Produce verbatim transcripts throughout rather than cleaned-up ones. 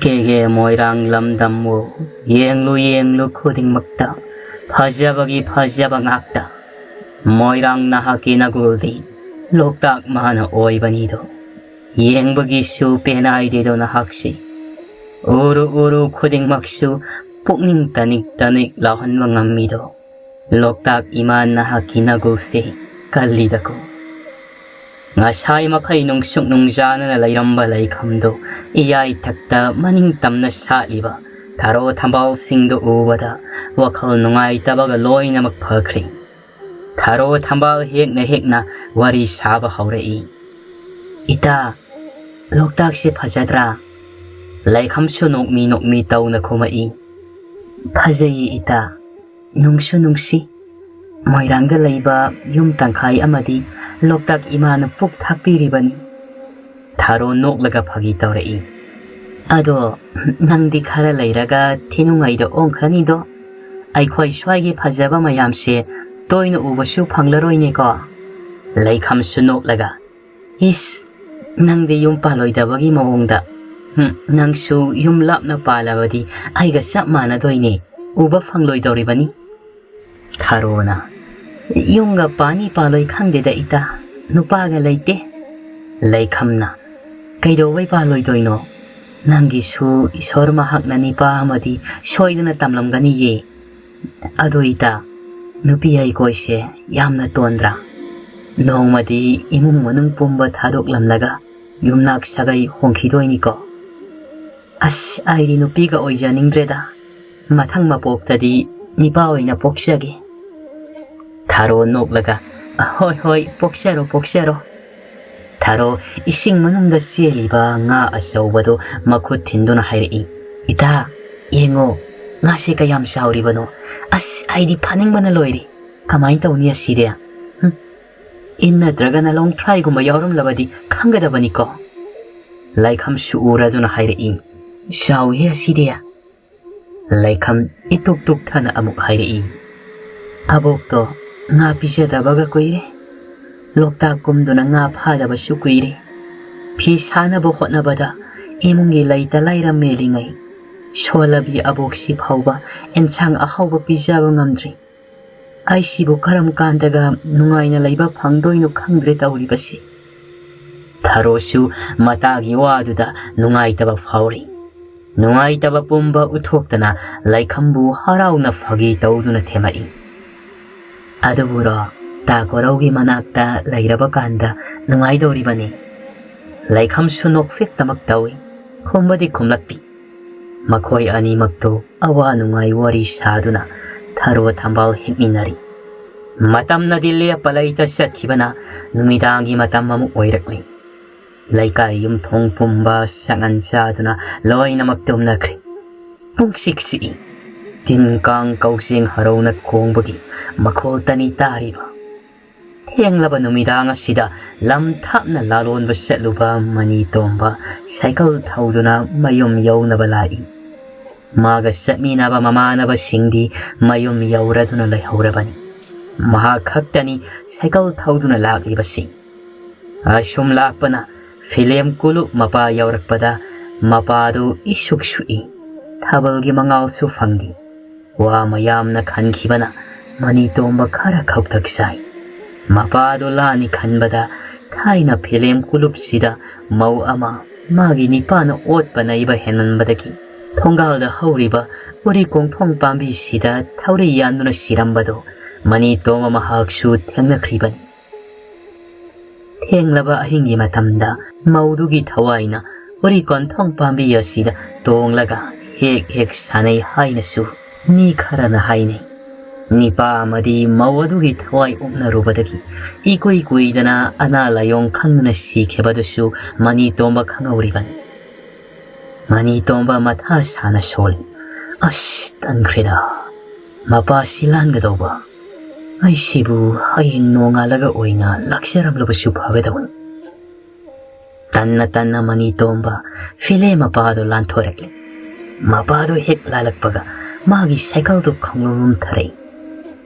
ꯀꯦꯒꯦ ꯃꯣꯏꯔꯥꯡ ꯂꯝꯗꯝꯕꯨ ꯌꯦꯡꯂꯨ ꯌꯦꯡꯂꯨ ꯈꯨꯗꯤꯡꯃꯛꯇ ꯐꯖꯕꯒꯤ ꯐꯖꯕ ꯉꯥꯛꯇ꯫ ꯃꯣꯏꯔꯥꯡ ꯅꯍꯥꯛꯀꯤ ꯅꯒꯨꯜꯗꯤ ꯂꯣꯛꯇꯥꯛ ꯃꯥꯅ ꯑꯣꯏꯕꯅꯤꯗꯣ꯫ ꯌꯦꯡꯕꯒꯤꯁꯨ ꯄꯦꯟꯅꯥꯏꯗꯦꯗꯣ ꯅꯍꯥꯛꯁꯤ꯫ ꯎꯔꯨ ꯎꯔꯨ ꯈꯨꯗꯤꯡꯃꯛꯁꯨ ꯄꯨꯛꯅꯤꯡ ꯇꯅꯤꯛ ꯇꯅꯤꯛ ꯂꯥꯎꯍꯟꯕ ꯉꯝꯃꯤꯗꯣ꯫ ꯂꯣꯛꯇꯥꯛ ꯏꯃꯥ ꯅꯍꯥꯛꯀꯤ ꯅꯒꯨꯜꯁꯦ ꯀꯜꯂꯤꯗꯀꯣ꯫ ꯉꯁꯥꯏ ꯃꯈꯩ ꯅꯨꯡꯁꯨꯛ ꯅꯨꯡꯖꯥꯅꯅ ꯂꯩꯔꯝꯕ ꯂꯩꯈꯝꯗꯣ ꯏꯌꯥꯏꯊꯛꯇ ꯃꯅꯤꯡ ꯇꯝꯅ ꯁꯥꯠꯂꯤꯕ ꯊꯔꯣ ꯊꯝꯕꯥꯜꯁꯤꯡꯗꯨ ꯎꯕꯗ ꯋꯥꯈꯜ ꯅꯨꯡꯉꯥꯏꯇꯕꯒ ꯂꯣꯏꯅꯃꯛ ꯐꯈ꯭ꯔꯦ꯫ ꯊꯔꯣ ꯊꯝꯕꯥꯜ ꯍꯦꯛꯅ ꯍꯦꯛꯅ ꯋꯥꯔꯤ ꯁꯥꯕ ꯍꯧꯔꯛꯏ꯫ "ꯏꯇꯥ, ꯂꯣꯛꯇꯥꯛꯁꯦ ꯐꯖꯗ꯭ꯔꯥ?" ꯂꯩꯈꯝꯁꯨ ꯅꯣꯛꯃꯤ ꯅꯣꯛꯃꯤ ꯇꯧꯅ ꯈꯨꯝꯃꯛꯏ꯫ "ꯐꯖꯩꯌꯦ ꯏꯇꯥ, ꯅꯨꯡꯁꯨ ꯅꯨꯡꯁꯤ꯫ ꯃꯣꯏꯔꯥꯡꯗ ꯂꯩꯕ ꯌꯨꯝ ꯇꯪꯈꯥꯏ ꯑꯃꯗꯤ ꯂꯣꯛꯇꯥꯛ ꯏꯃꯥꯅ ꯄꯨꯛ ꯊꯥꯛꯄꯤꯔꯤꯕꯅꯤ꯫" ꯊꯥꯔꯣ ꯅꯣꯛꯂꯒ ꯐꯥꯒꯤ ꯇꯧꯔꯛꯏ꯫ "ꯑꯗꯣ ꯅꯪꯗꯤ ꯈꯔ ꯂꯩꯔꯒ ꯊꯤꯅꯨꯡꯉꯩꯗ ꯑꯣꯟꯈ꯭ꯔꯅꯤꯗꯣ꯫ ꯑꯩꯈꯣꯏ ꯁ꯭ꯋꯥꯏꯒꯤ ꯐꯖꯕ ꯃꯌꯥꯝꯁꯦ ꯇꯣꯏꯅ ꯎꯕꯁꯨ ꯐꯪꯂꯔꯣꯏꯅꯦꯀꯣ?" ꯂꯩꯈꯝꯁꯨ ꯅꯣꯛꯂꯒ, "ꯏꯁ, ꯅꯪꯗꯤ ꯌꯨꯝ ꯄꯥꯜꯂꯣꯏꯗꯕꯒꯤ ꯃꯑꯣꯡꯗ꯫ ꯍꯨꯝ, ꯅꯪꯁꯨ ꯌꯨꯝ ꯂꯥꯞꯅ ꯄꯥꯜꯂꯕꯗꯤ ꯑꯩꯒ ꯆꯞ ꯃꯥꯟꯅꯗꯣꯏꯅꯦ, ꯎꯕ ꯐꯪꯂꯣꯏꯗꯧꯔꯤꯕꯅꯤ꯫" ꯊꯥꯔꯣꯅ, "ꯌꯨꯝꯒ ꯄꯥꯅꯤ ꯄꯥꯜꯂꯣꯏ ꯈꯪꯗꯦꯗ ꯏꯇꯥ, ꯅꯨꯄꯥꯒ ꯂꯩꯇꯦ꯫" ꯂꯩꯈꯝꯅ, "ꯀꯩꯗꯧꯕꯩ ꯄꯥꯜꯂꯣꯏꯗꯣꯏꯅꯣ? ꯅꯪꯒꯤꯁꯨ ꯏꯁꯣꯔ ꯃꯍꯥꯛꯅ ꯅꯤꯄꯥ ꯑꯃꯗꯤ ꯁꯣꯏꯗꯅ ꯇꯝꯂꯝꯒꯅꯤꯌꯦ꯫ ꯑꯗꯣ ꯏꯇꯥ, ꯅꯨꯄꯤ ꯍꯩꯀꯣꯏꯁꯦ ꯌꯥꯝꯅ ꯇꯣꯟꯗ꯭ꯔꯥ? ꯅꯣꯡꯃꯗꯤ ꯏꯃꯨꯡ ꯃꯅꯨꯡ ꯄꯨꯝꯕ ꯊꯥꯗꯣꯛꯂꯝꯂꯒ ꯌꯨꯝꯅꯥꯛ ꯁꯥꯒꯩ ꯍꯣꯡꯈꯤꯗꯣꯏꯅꯤꯀꯣ꯫ ꯑꯁ, ꯑꯩꯗꯤ ꯅꯨꯄꯤꯒ ꯑꯣꯏꯖꯅꯤꯡꯗ꯭ꯔꯦꯗ꯫ ꯃꯊꯪ ꯃꯄꯣꯛꯇꯗꯤ ꯅꯤꯄꯥ ꯑꯣꯏꯅ ꯄꯣꯛꯆꯒꯦ꯫" ꯊꯥꯔꯣ ꯅꯣꯛꯂꯒ, "ꯍꯣꯏ, ꯍꯣꯏ, ꯄꯣꯛꯆꯔꯣ, ꯄꯣꯛꯆꯔꯣ꯫" ꯊꯥꯔꯣ ꯏꯁꯤꯡ ꯃꯅꯨꯡꯗ ꯆꯦꯜꯂꯤꯕ ꯉꯥ ꯑꯆꯧꯕꯗꯨ ꯃꯈꯨꯠ ꯊꯤꯟꯗꯨꯅ ꯍꯥꯏꯔꯛꯏ, "ꯏꯇꯥ, ꯌꯦꯡꯉꯣ, ꯉꯥꯁꯦ ꯀꯌꯥꯝ ꯆꯥꯎꯔꯤꯕꯅꯣ꯫ ꯑꯁ, ꯑꯩꯗꯤ ꯐꯥꯅꯤꯡꯕꯅ ꯂꯣꯏꯔꯦ꯫ ꯀꯃꯥꯏꯅ ꯇꯧꯅꯤ ꯑꯁꯤꯗꯤ? ꯍꯨꯝ, ꯏꯟ ꯅꯠꯇ꯭ꯔꯒꯅ ꯂꯣꯡꯊ꯭ꯔꯥꯏꯒꯨꯝꯕ ꯌꯥꯎꯔꯝꯂꯕꯗꯤ ꯈꯪꯒꯗꯕꯅꯤꯀꯣ꯫" ꯂꯩꯈꯝꯁꯨ ꯎꯔꯗꯨꯅ ꯍꯥꯏꯔꯛꯏ, "ꯆꯥꯎꯏꯍꯦ ꯑꯁꯤꯗꯤ꯫" ꯂꯩꯈꯝ ꯏꯇꯨꯛ ꯇꯨꯛꯊꯅ ꯑꯃꯨꯛ ꯍꯥꯏꯔꯛꯏ, "ꯑꯕꯣꯛꯇꯣ ꯉꯥ ꯄꯤꯖꯗꯕꯒ ꯀꯨꯏꯔꯦ꯫ ꯂꯣꯛꯇꯥꯛ ꯀꯨꯝꯗꯨꯅ ꯉꯥ ꯐꯥꯗꯕꯁꯨ ꯀꯨꯏꯔꯦ꯫ ꯐꯤ ꯁꯥꯅꯕ ꯍꯣꯠꯅꯕꯗ ꯏꯃꯨꯡꯒꯤ ꯂꯩꯇ ꯂꯥꯏꯔ ꯃꯦꯜꯂꯤꯉꯩ ꯁꯣꯜꯂꯕꯤ ꯑꯕꯣꯛꯁꯤ ꯐꯥꯎꯕ ꯑꯦꯟꯁꯥꯡ ꯑꯍꯥꯎꯕ ꯄꯤꯖꯕ ꯉꯝꯗ꯭ꯔꯤ꯫ ꯑꯩꯁꯤꯕꯨ ꯀꯔꯝ ꯀꯥꯟꯗꯒ ꯅꯨꯡꯉꯥꯏꯅ ꯂꯩꯕ ꯐꯪꯗꯣꯏꯅꯣ ꯈꯪꯗ꯭ꯔꯦ ꯇꯧꯔꯤꯕꯁꯤ꯫ ꯊꯔꯣꯁꯨ ꯃꯇꯥꯒꯤ ꯋꯥꯗꯨꯗ ꯅꯨꯡꯉꯥꯏꯇꯕ ꯐꯥꯎꯔꯤ꯫ ꯅꯨꯡꯉꯥꯏꯇꯕ ꯄꯨꯝꯕ ꯎꯠꯊꯣꯛꯇꯅ ꯂꯩꯈꯝꯕꯨ ꯍꯔꯥꯎꯅ ꯐꯥꯒꯤ ꯇꯧꯗꯨꯅ ꯊꯦꯝꯃꯛꯏ꯫ "ꯑꯗꯨꯕꯨꯔꯣ, ꯇꯥ ꯀꯣꯔꯧꯒꯤ ꯃꯅꯥꯛꯇ ꯂꯩꯔꯕ ꯀꯥꯟꯗ ꯅꯨꯡꯉꯥꯏꯗꯧꯔꯤꯕꯅꯤ꯫" ꯂꯩꯈꯝꯁꯨ ꯅꯣꯛꯐꯦꯠꯇꯃꯛ ꯇꯧꯏ꯫ ꯈꯨꯝꯕꯗꯤ ꯈꯨꯝꯂꯛꯇꯦ꯫ ꯃꯈꯣꯏ ꯑꯅꯤꯃꯛꯇꯨ ꯑꯋꯥ ꯅꯨꯡꯉꯥꯏ ꯋꯥꯔꯤ ꯁꯥꯗꯨꯅ ꯊꯔꯣ ꯊꯝꯕꯥꯜ ꯍꯦꯛꯃꯤꯟꯅꯔꯤ꯫ ꯃꯇꯝꯅꯗꯤ ꯂꯦꯞꯄ ꯂꯩꯇ ꯆꯠꯈꯤꯕꯅ ꯅꯨꯃꯤꯗꯥꯡꯒꯤ ꯃꯇꯝ ꯑꯃ ꯑꯣꯏꯔꯛꯂꯤ꯫ ꯂꯩꯀꯥꯏ ꯌꯨꯝꯊꯣꯡ ꯄꯨꯝꯕ ꯁꯛꯉꯟ ꯆꯥꯗꯨꯅ ꯂꯣꯏꯅꯃꯛ ꯇꯨꯝꯅꯈ꯭ꯔꯦ꯫ ꯄꯨꯡꯁꯤꯛ ꯁꯤꯛꯏ꯫ ꯇꯤꯟ ꯀꯥꯡ ꯀꯧꯖꯦꯡ ꯍꯔꯧꯅ ꯈꯣꯡꯕꯒꯤ ꯃꯈꯣꯜꯇꯅꯤ ꯇꯥꯔꯤꯕ꯫ ꯊꯦꯡꯂꯕ ꯅꯨꯃꯤꯗꯥꯡ ꯑꯁꯤꯗ ꯂꯝ ꯊꯥꯞꯅ ꯂꯥꯂꯣꯟꯕ ꯆꯠꯂꯨꯕ ꯃꯅꯤ ꯇꯣꯝꯕ ꯁꯥꯏꯀꯜ ꯊꯧꯗꯨꯅ ꯃꯌꯨꯝ ꯌꯧꯅꯕ ꯂꯥꯛꯏ꯫ ꯃꯥꯒ ꯆꯠꯃꯤꯟꯅꯕ ꯃꯃꯥꯟꯅꯕꯁꯤꯡꯗꯤ ꯃꯌꯨꯝ ꯌꯧꯔꯗꯨꯅ ꯂꯩꯍꯧꯔꯕꯅꯤ꯫ ꯃꯍꯥꯛ ꯈꯛꯇꯅꯤ ꯁꯥꯏꯀꯜ ꯊꯧꯗꯨꯅ ꯂꯥꯛꯂꯤꯕꯁꯤ꯫ ꯑꯁꯨꯝ ꯂꯥꯛꯄꯅ ꯐꯤꯂꯦꯝ ꯀꯨꯂꯨꯞ ꯃꯄꯥ ꯌꯧꯔꯛꯄꯗ ꯃꯄꯥꯗꯨ ꯏꯁꯨꯛ ꯁꯨꯛꯏ꯫ ꯊꯥꯕꯜꯒꯤ ꯃꯉꯥꯜꯁꯨ ꯐꯪꯗꯦ꯫ ꯋꯥ ꯃꯌꯥꯝꯅ ꯈꯟꯈꯤꯕꯅ ꯃꯅꯤ ꯇꯣꯝꯕ ꯈꯔ ꯈꯧꯇꯛ ꯆꯥꯏ꯫ ꯃꯄꯥꯗꯨ ꯂꯥꯅꯤ ꯈꯟꯕꯗ ꯊꯥꯏꯅ ꯐꯤꯂꯦꯝ ꯀꯨꯂꯨꯞꯁꯤꯗ ꯃꯧ ꯑꯃ ꯃꯥꯒꯤ ꯅꯤꯄꯥꯅ ꯑꯣꯠꯄ ꯅꯩꯕ ꯍꯦꯟꯃꯟꯕꯗꯒꯤ ꯊꯣꯡꯒꯥꯜꯗ ꯍꯧꯔꯤꯕ ꯎꯔꯤ ꯀꯣꯡꯊꯣꯡ ꯄꯥꯝꯕꯤꯁꯤꯗ ꯊꯧꯔꯤ ꯌꯥꯟꯗꯨꯅ ꯁꯤꯔꯝꯕꯗꯨ ꯃꯅꯤ ꯇꯣꯝꯕ ꯃꯍꯥꯛꯁꯨ ꯊꯦꯡꯅꯈ꯭ꯔꯤꯕꯅꯤ꯫ ꯊꯦꯡꯂꯕ ꯑꯍꯤꯡꯒꯤ ꯃꯇꯝꯗ ꯃꯧꯗꯨꯒꯤ ꯊꯋꯥꯏꯅ ꯎꯔꯤ ꯀꯣꯟꯊꯣꯡ ꯄꯥꯝꯕꯤ ꯑꯁꯤꯗ ꯇꯣꯡꯂꯒ ꯍꯦꯛ ꯍꯦꯛ ꯁꯥꯟꯅꯩ ꯍꯥꯏꯅꯁꯨ ꯃꯤ ꯈꯔꯅ ꯍꯥꯏꯅꯩ꯫ ꯅꯤꯄꯥ ꯑꯃꯗꯤ ꯃꯧ ꯑꯗꯨꯒꯤ ꯊꯋꯥꯏ ꯑꯣꯛꯅꯔꯨꯕꯗꯒꯤ ꯏꯀꯨꯏ ꯀꯨꯏꯗꯅ ꯑꯅꯥ ꯂꯥꯏꯌꯣꯡ ꯈꯪꯗꯅ ꯁꯤꯈꯤꯕꯗꯨꯁꯨ ꯃꯅꯤ ꯇꯣꯝꯕ ꯈꯪꯍꯧꯔꯤꯕꯅꯤ꯫ ꯃꯅꯤ ꯇꯣꯝꯕ ꯃꯊꯥ ꯁꯥꯅ ꯁꯣꯜꯂꯤ꯫ "ꯑꯁ, ꯇꯟꯈ꯭ꯔꯦꯗ꯫ ꯃꯄꯥꯁꯤ ꯂꯥꯟꯒꯗꯧꯕ꯫ ꯑꯩꯁꯤꯕꯨ ꯍꯌꯦꯡ ꯅꯣꯡꯉꯥꯜꯂꯒ ꯑꯣꯏꯅ ꯂꯥꯛꯆꯔꯝꯂꯕꯁꯨ ꯐꯒꯗꯧꯅꯤ꯫" ꯇꯟꯅ ꯇꯟꯅ ꯃꯅꯤ ꯇꯣꯝꯕ ꯐꯤꯂꯦ ꯃꯄꯥꯗꯨ ꯂꯥꯟꯊꯣꯔꯛꯂꯤ꯫ ꯃꯄꯥꯗꯨ ꯍꯦꯛ ꯂꯥꯜꯂꯛꯄꯒ ꯃꯥꯒꯤ ꯁꯥꯏꯀꯜꯗꯨ ꯈꯪꯂꯨꯝ ꯂꯨꯝꯊꯔꯛꯏ꯫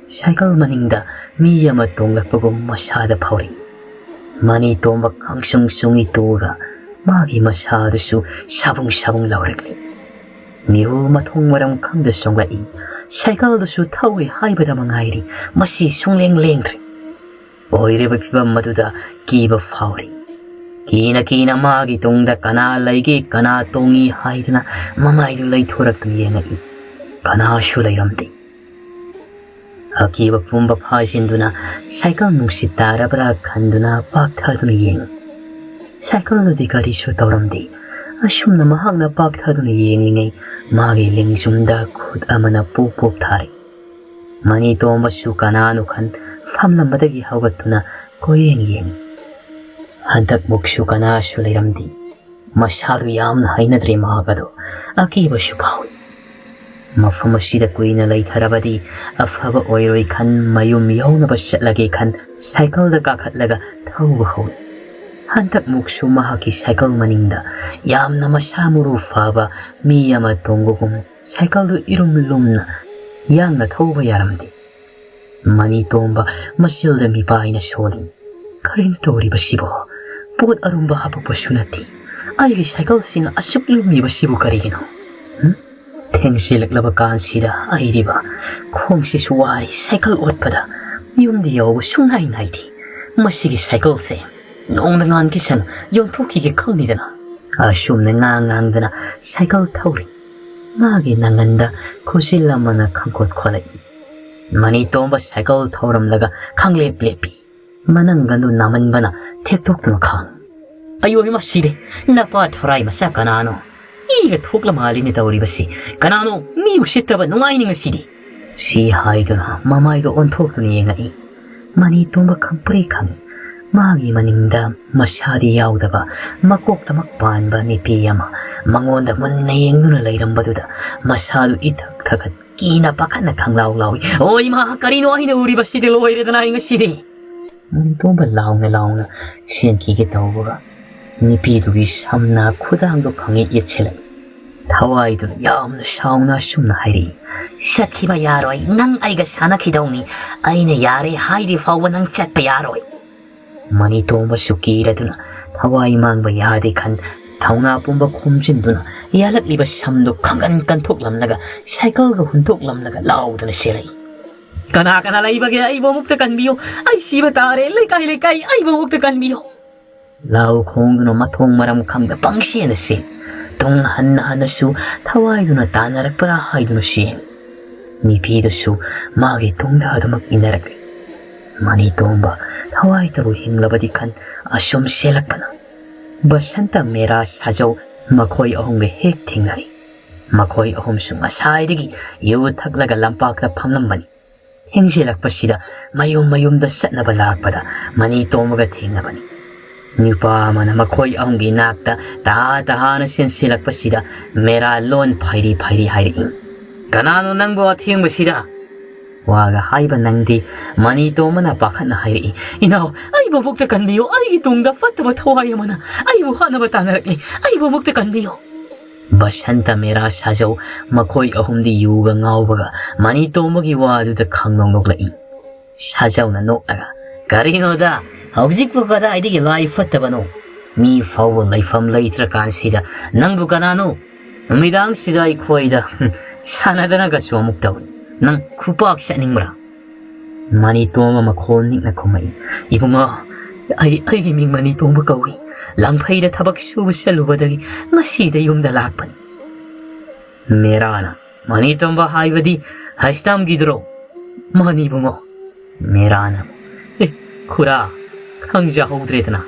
ꯁꯥꯏꯀꯜ ꯃꯅꯤꯡꯗ ꯃꯤ ꯑꯃ ꯇꯣꯡꯂꯛꯄꯒꯨꯝ ꯃꯁꯥꯗ ꯐꯥꯎꯔꯛꯏ꯫ ꯃꯅꯤ ꯇꯣꯝꯕ ꯈꯪꯁꯨꯡ ꯁꯨꯡꯏ ꯇꯣꯛꯑꯒ ꯃꯥꯒꯤ ꯃꯁꯥꯗꯨꯁꯨ ꯁꯥꯕꯨꯡ ꯁꯥꯕꯨꯡ ꯂꯥꯎꯔꯛꯂꯤ꯫ ꯃꯤꯔꯣꯜ ꯃꯊꯣꯡ ꯃꯔꯝ ꯈꯪꯗ ꯆꯣꯡꯂꯛꯏ꯫ ꯁꯥꯏꯀꯜꯗꯨꯁꯨ ꯊꯧꯔꯤ ꯍꯥꯏꯕꯗ ꯃꯉꯥꯏꯔꯤ, ꯃꯁꯤ ꯁꯨꯡꯂꯦꯡ ꯂꯦꯡꯗ꯭ꯔꯦ꯫ ꯑꯣꯏꯔꯤꯕ ꯐꯤꯕꯝ ꯑꯗꯨꯗ ꯀꯤꯕ ꯐꯥꯎꯔꯤ꯫ ꯀꯤꯅ ꯀꯤꯅ ꯃꯥꯒꯤ ꯇꯨꯡꯗ ꯀꯅꯥ ꯂꯩꯒꯦ, ꯀꯅꯥ ꯇꯣꯡꯉꯤ ꯍꯥꯏꯗꯨꯅ ꯃꯃꯥꯏꯗꯨ ꯂꯩꯊꯣꯔꯛꯇꯨꯅ ꯌꯦꯡꯉꯛꯏ꯫ ꯀꯅꯥꯁꯨ ꯂꯩꯔꯝꯗꯦ꯫ ꯑꯀꯤꯕ ꯄꯨꯝꯕ ꯐꯥꯖꯤꯟꯗꯨꯅ ꯁꯥꯏꯀꯜ ꯅꯨꯡꯁꯤꯠ ꯇꯥꯔꯕ꯭ꯔꯥ ꯈꯟꯗꯨꯅ ꯄꯥꯛꯊꯗꯨꯅ ꯌꯦꯡꯉꯤ꯫ ꯁꯥꯏꯀꯜꯗꯨꯗꯤ ꯀꯔꯤꯁꯨ ꯇꯧꯔꯝꯗꯦ꯫ ꯑꯁꯨꯝꯅ ꯃꯍꯥꯛꯅ ꯄꯥꯛꯊꯗꯨꯅ ꯌꯦꯡꯂꯤꯉꯩ ꯃꯥꯒꯤ ꯂꯦꯡꯖꯨꯝꯗ ꯈꯨꯠ ꯑꯃꯅ ꯄꯣꯛ ꯄꯣꯛ ꯊꯥꯔꯤ꯫ ꯃꯅꯤ ꯇꯣꯝꯕꯁꯨ ꯀꯅꯥꯅꯣ ꯈꯟ ꯐꯝꯂꯝꯕꯗꯒꯤ ꯍꯧꯒꯠꯇꯨꯅ ꯀꯣꯏꯌꯦꯡ ꯌꯦꯡꯉꯤ꯫ ꯍꯟꯗꯛꯃꯨꯛꯁꯨ ꯀꯅꯥꯁꯨ ꯂꯩꯔꯝꯗꯦ꯫ ꯃꯁꯥꯗꯨ ꯌꯥꯝꯅ ꯍꯩꯅꯗ꯭ꯔꯦ ꯃꯍꯥꯛ ꯑꯗꯣ꯫ ꯑꯀꯤꯕꯁꯨ ꯐꯥꯎꯏ꯫ ꯃꯐꯝ ꯑꯁꯤꯗ ꯀꯨꯏꯅ ꯂꯩꯊꯔꯕꯗꯤ ꯑꯐꯕ ꯑꯣꯏꯔꯣꯏ ꯈꯟ ꯃꯌꯨꯝ ꯌꯧꯅꯕ ꯆꯠꯂꯒꯦ ꯈꯟ ꯁꯥꯏꯀꯜꯗ ꯀꯥꯈꯠꯂꯒ ꯊꯧꯕ ꯍꯧꯏ꯫ ꯍꯟꯗꯛꯃꯨꯛꯁꯨ ꯃꯍꯥꯛꯀꯤ ꯁꯥꯏꯀꯜ ꯃꯅꯤꯡꯗ ꯌꯥꯝꯅ ꯃꯁꯥ ꯃꯎ ꯐꯕ ꯃꯤ ꯑꯃ ꯇꯣꯡꯕꯒꯨꯝ ꯁꯥꯏꯀꯜꯗꯨ ꯏꯔꯨꯝ ꯂꯨꯝꯅ ꯌꯥꯡꯅ ꯊꯧꯕ ꯌꯥꯔꯝꯗꯦ꯫ ꯃꯅꯤ ꯇꯣꯝꯕ ꯃꯆꯤꯜꯗ ꯃꯤꯄꯥꯏꯅ ꯁꯣꯜꯂꯤ꯫ ꯀꯔꯤꯅꯣ ꯇꯧꯔꯤꯕꯁꯤꯕꯣ? ꯄꯣꯠ ꯑꯔꯨꯝꯕ ꯍꯥꯄꯛꯄꯁꯨ ꯅꯠꯇꯦ꯫ ꯑꯩꯒꯤ ꯁꯥꯏꯀꯜꯁꯤꯅ ꯑꯁꯨꯛ ꯂꯨꯝꯃꯤꯕꯁꯤꯕꯨ ꯀꯔꯤꯒꯤꯅꯣ? ꯍꯨꯝ? ꯊꯦꯡꯖꯤꯜꯂꯛꯂꯕ ꯀꯥꯟꯁꯤꯗ ꯑꯩꯗꯤꯕ ꯈꯣꯡꯁꯤꯁꯨ ꯋꯥꯔꯤ ꯁꯥꯏꯀꯜ ꯑꯣꯠꯄꯗ꯫ ꯌꯨꯝꯗ ꯌꯧꯕ ꯁꯨꯡꯅꯥꯏ ꯅꯥꯏꯗꯦ꯫ ꯃꯁꯤꯒꯤ ꯁꯥꯏꯀꯜꯁꯦ ꯅꯣꯡꯗ ꯉꯥꯟꯈꯤꯁꯅꯨ, ꯌꯣꯟꯊꯣꯛꯈꯤꯒꯦ ꯈꯪꯅꯤꯗꯅ꯫ ꯑꯁꯨꯝꯅ ꯉꯥꯡ ꯉꯥꯡꯗꯅ ꯁꯥꯏꯀꯜ ꯊꯧꯔꯤ꯫ ꯃꯥꯒꯤ ꯅꯪꯒꯟꯗ ꯈꯨꯖꯤꯜ ꯑꯃꯅ ꯈꯪꯀꯣꯠ ꯈꯣꯠꯂꯛꯏ꯫ ꯃꯅꯤ ꯇꯣꯝꯕ ꯁꯥꯏꯀꯜ ꯊꯧꯔꯝꯂꯒ ꯈꯪꯂꯦꯞ ꯂꯦꯞꯄꯤ꯫ ꯃꯅꯪꯒꯟꯗꯨ ꯅꯥꯃꯟꯕꯅ ꯊꯦꯛꯇꯣꯛꯇꯨꯅ ꯈꯥꯡ꯫ "ꯑꯌꯣ ꯏꯃꯥ ꯁꯤꯔꯦ! ꯅꯄꯥ ꯊꯣꯔꯥꯏ ꯃꯆꯥ ꯀꯅꯥꯅꯣ? ꯏꯒ ꯊꯣꯛꯂ ꯃꯥꯜꯂꯤꯅꯦ ꯇꯧꯔꯤꯕꯁꯤ꯫ ꯀꯅꯥꯅꯣ ꯃꯤ ꯎꯁꯤꯠꯇꯕ ꯅꯨꯡꯉꯥꯏꯅꯤ ꯉꯁꯤꯗꯤ?" ꯁꯤ ꯍꯥꯏꯗꯨꯅ ꯃꯃꯥꯏꯗꯣ ꯑꯣꯟꯊꯣꯛꯇꯨꯅ ꯌꯦꯡꯉꯛꯏ꯫ ꯃꯅꯤ ꯇꯣꯝꯕ ꯈꯪꯄ꯭ꯔꯦ ꯈꯪꯏ꯫ ꯃꯥꯒꯤ ꯃꯅꯤꯡꯗ ꯃꯁꯥꯗꯤ ꯌꯥꯎꯗꯕ, ꯃꯀꯣꯛꯇꯃꯛ ꯄꯥꯟꯕ ꯅꯨꯄꯤ ꯑꯃ ꯃꯉꯣꯟꯗ ꯃꯨꯟꯅ ꯌꯦꯡꯗꯨꯅ ꯂꯩꯔꯝꯕꯗꯨꯗ ꯃꯁꯥꯗꯨ ꯏꯊꯛ ꯊꯛꯀꯠ ꯀꯤꯅ ꯄꯥꯈꯠꯅ ꯈꯪꯂꯥꯎ ꯂꯥꯎꯏ꯫ "ꯑꯣ ꯏꯃꯥ, ꯀꯔꯤꯅꯣ ꯑꯩꯅ ꯎꯔꯤꯕꯁꯤꯗꯤ? ꯂꯣꯏꯔꯦꯗꯅ ꯑꯩ ꯉꯁꯤꯗꯤ!" ꯃꯅꯤ ꯇꯣꯝꯕ ꯂꯥꯎꯅ ꯂꯥꯎꯅ ꯆꯦꯟꯈꯤꯒꯦ ꯇꯧꯕꯒ ꯅꯨꯄꯤꯗꯨꯒꯤ ꯁꯝꯅ ꯈꯨꯗꯥꯡꯗꯣ ꯈꯪꯌꯦꯠ ꯌꯦꯠꯁꯤꯜꯂꯛꯏ꯫ ꯊꯋꯥꯏꯗꯨꯅ ꯌꯥꯝꯅ ꯁꯥꯎꯅ ꯑꯁꯨꯝꯅ ꯍꯥꯏꯔꯛꯏ, "ꯆꯠꯈꯤꯕ ꯌꯥꯔꯣꯏ, ꯅꯪ ꯑꯩꯒ ꯁꯥꯟꯅꯈꯤꯗꯧꯅꯤ꯫ ꯑꯩꯅ ꯌꯥꯔꯦ ꯍꯥꯏꯗ꯭ꯔꯤ ꯐꯥꯎꯕ ꯅꯪ ꯆꯠꯄ ꯌꯥꯔꯣꯏ꯫" ꯃꯅꯤ ꯇꯣꯝꯕꯁꯨ ꯀꯤꯔꯗꯨꯅ ꯊꯋꯥꯏ ꯃꯥꯡꯕ ꯌꯥꯗꯦ ꯈꯟ, ꯊꯧꯅꯥ ꯄꯨꯝꯕ ꯈꯣꯝꯖꯤꯟꯗꯨꯅ ꯌꯥꯜꯂꯛꯂꯤꯕ ꯁꯝꯗꯨ ꯈꯪꯒꯟ ꯀꯟꯊꯣꯛꯂꯝꯂꯒ ꯁꯥꯏꯀꯜꯒ ꯍꯨꯟꯊꯣꯛꯂꯝꯂꯒ ꯂꯥꯎꯗꯨꯅ ꯆꯦꯜꯂꯛꯏ꯫ "ꯀꯅꯥ ꯀꯅꯥ ꯂꯩꯕꯒꯦ? ꯑꯩꯕꯨ ꯑꯃꯨꯛꯇ ꯀꯟꯕꯤꯌꯨ꯫ ꯑꯩ ꯁꯤꯕ ꯇꯥꯔꯦ꯫ ꯂꯩꯀꯥꯏ ꯂꯩꯀꯥꯏ ꯑꯩꯕꯨ ꯑꯃꯨꯛꯇ ꯀꯟꯕꯤꯌꯨ!" ꯂꯥꯎ ꯈꯣꯡꯗꯨꯅ ꯃꯊꯣꯡ ꯃꯔꯝ ꯈꯪꯗ ꯄꯪꯆꯦꯟꯗ ꯆꯦꯜꯂꯤ꯫ ꯇꯨꯡ ꯍꯟꯅ ꯍꯟꯅꯁꯨ ꯊꯋꯥꯏꯗꯨꯅ ꯇꯥꯟꯅꯔꯛꯄ꯭ꯔꯥ ꯍꯥꯏꯗꯨꯅꯁꯨ ꯌꯦꯡꯉꯤ꯫ ꯃꯤꯄꯤꯗꯨꯁꯨ ꯃꯥꯒꯤ ꯇꯨꯡꯗ ꯑꯗꯨꯃꯛ ꯏꯟꯅꯔꯛꯂꯤ꯫ ꯃꯅꯤ ꯇꯣꯝꯕ ꯊꯋꯥꯏꯗꯕꯨ ꯍꯤꯡꯂꯕꯗꯤ ꯈꯟ ꯑꯁꯨꯝ ꯆꯦꯜꯂꯛꯄꯅ ꯕꯁꯟꯇ, ꯃꯦꯔꯥ, ꯁꯥꯖꯧ ꯃꯈꯣꯏ ꯑꯍꯨꯝꯒ ꯍꯦꯛ ꯊꯦꯡꯅꯔꯤ꯫ ꯃꯈꯣꯏ ꯑꯍꯨꯝꯁꯨ ꯉꯁꯥꯏꯗꯒꯤ ꯌꯨ ꯊꯛꯂꯒ ꯂꯝꯄꯥꯛꯇ ꯐꯝꯂꯝꯕꯅꯤ꯫ ꯊꯦꯡꯖꯤꯜꯂꯛꯄꯁꯤꯗ ꯃꯌꯨꯝ ꯃꯌꯨꯝꯗ ꯆꯠꯅꯕ ꯂꯥꯛꯄꯗ ꯃꯅꯤ ꯇꯣꯝꯕꯒ ꯊꯦꯡꯅꯕꯅꯤ꯫ ꯅꯨꯄꯥ ꯑꯃꯅ ꯃꯈꯣꯏ ꯑꯍꯨꯝꯒꯤ ꯅꯥꯛꯇ ꯇꯍꯥ ꯇꯍꯥꯅ ꯆꯦꯟꯁꯤꯜꯂꯛꯄꯁꯤꯗ ꯃꯦꯔꯥ ꯂꯣꯟ ꯐꯩꯔꯤ ꯐꯩꯔꯤ ꯍꯥꯏꯔꯛꯏ꯫ "ꯀꯅꯥꯅꯣ ꯅꯪꯕꯨ ꯑꯊꯦꯡꯕꯁꯤꯗ?" ꯋꯥꯒ ꯍꯥꯏꯕ ꯅꯪꯗꯦ꯫ ꯃꯅꯤ ꯇꯣꯝꯕꯅ ꯄꯥꯈꯠꯅ ꯍꯥꯏꯔꯛꯏ, "ꯏꯅꯥꯎ, ꯑꯩꯕꯨ ꯑꯃꯨꯛꯇ ꯀꯟꯕꯤꯌꯨ, ꯑꯩꯒꯤ ꯇꯨꯡꯗ ꯐꯠꯇꯕ ꯊꯋꯥꯏ ꯑꯃꯅ ꯑꯩꯕꯨ ꯍꯥꯠꯅꯕ ꯇꯥꯟꯅꯔꯛꯂꯤ, ꯑꯩꯕꯨ ꯑꯃꯨꯛꯇ ꯀꯟꯕꯤꯌꯨ!" ꯕꯁꯟꯇ, ꯃꯦꯔꯥ, ꯁꯥꯖꯧ ꯃꯈꯣꯏ ꯑꯍꯨꯝꯗꯤ ꯌꯨꯒ ꯉꯥꯎꯕꯒ ꯃꯅꯤ ꯇꯣꯝꯕꯒꯤ ꯋꯥꯗꯨꯗ ꯈꯪꯅꯣꯛ ꯅꯣꯛꯂꯛꯏ꯫ ꯁꯥꯖꯧꯅ ꯅꯣꯛꯂꯒ, "ꯀꯔꯤꯅꯣꯗ, ꯍꯧꯖꯤꯛꯄꯨ ꯀꯗꯥꯏꯗꯒꯤ ꯂꯥꯏ ꯐꯠꯇꯕꯅꯣ? ꯃꯤ ꯐꯥꯎꯕ ꯂꯩꯐꯝ ꯂꯩꯇ꯭ꯔꯀꯥꯟꯁꯤꯗ ꯅꯪꯕꯨ ꯀꯅꯥꯅꯣ? ꯅꯨꯃꯤꯗꯥꯡꯁꯤꯗ ꯑꯩꯈꯣꯏꯗ ꯁꯥꯟꯅꯗꯅꯒꯁꯨ ꯑꯃꯨꯛ ꯇꯧꯏ꯫ ꯅꯪ ꯈꯨꯄꯥꯛ ꯆꯠꯅꯤꯡꯕ꯭ꯔꯥ?" ꯃꯅꯤ ꯇꯣꯝꯕ ꯃꯈꯣꯜ ꯅꯤꯛꯅ ꯈꯨꯝꯃꯛꯏ, "ꯏꯕꯨꯡꯉꯣ, ꯑꯩ, ꯑꯩꯒꯤ ꯃꯤꯡ ꯃꯅꯤ ꯇꯣꯝꯕ ꯀꯧꯏ꯫ ꯂꯪꯐꯩꯗ ꯊꯕꯛ ꯁꯨꯕ ꯆꯠꯂꯨꯕꯗꯒꯤ ꯉꯁꯤꯗ ꯌꯨꯝꯗ ꯂꯥꯛꯄꯅꯤ꯫" ꯃꯦꯔꯥꯅ, "ꯃꯅꯤ ꯇꯣꯝꯕ ꯍꯥꯏꯕꯗꯤ ꯍꯩꯁꯇꯥꯝꯒꯤꯗꯨꯔꯣ?" "ꯃꯥꯅꯤ ꯏꯕꯨꯡꯉꯣ꯫" ꯃꯦꯔꯥꯅ, "ꯑꯦ, ꯈꯨꯔꯥ, ꯈꯪꯖꯍꯧꯗ꯭ꯔꯦꯗꯅ꯫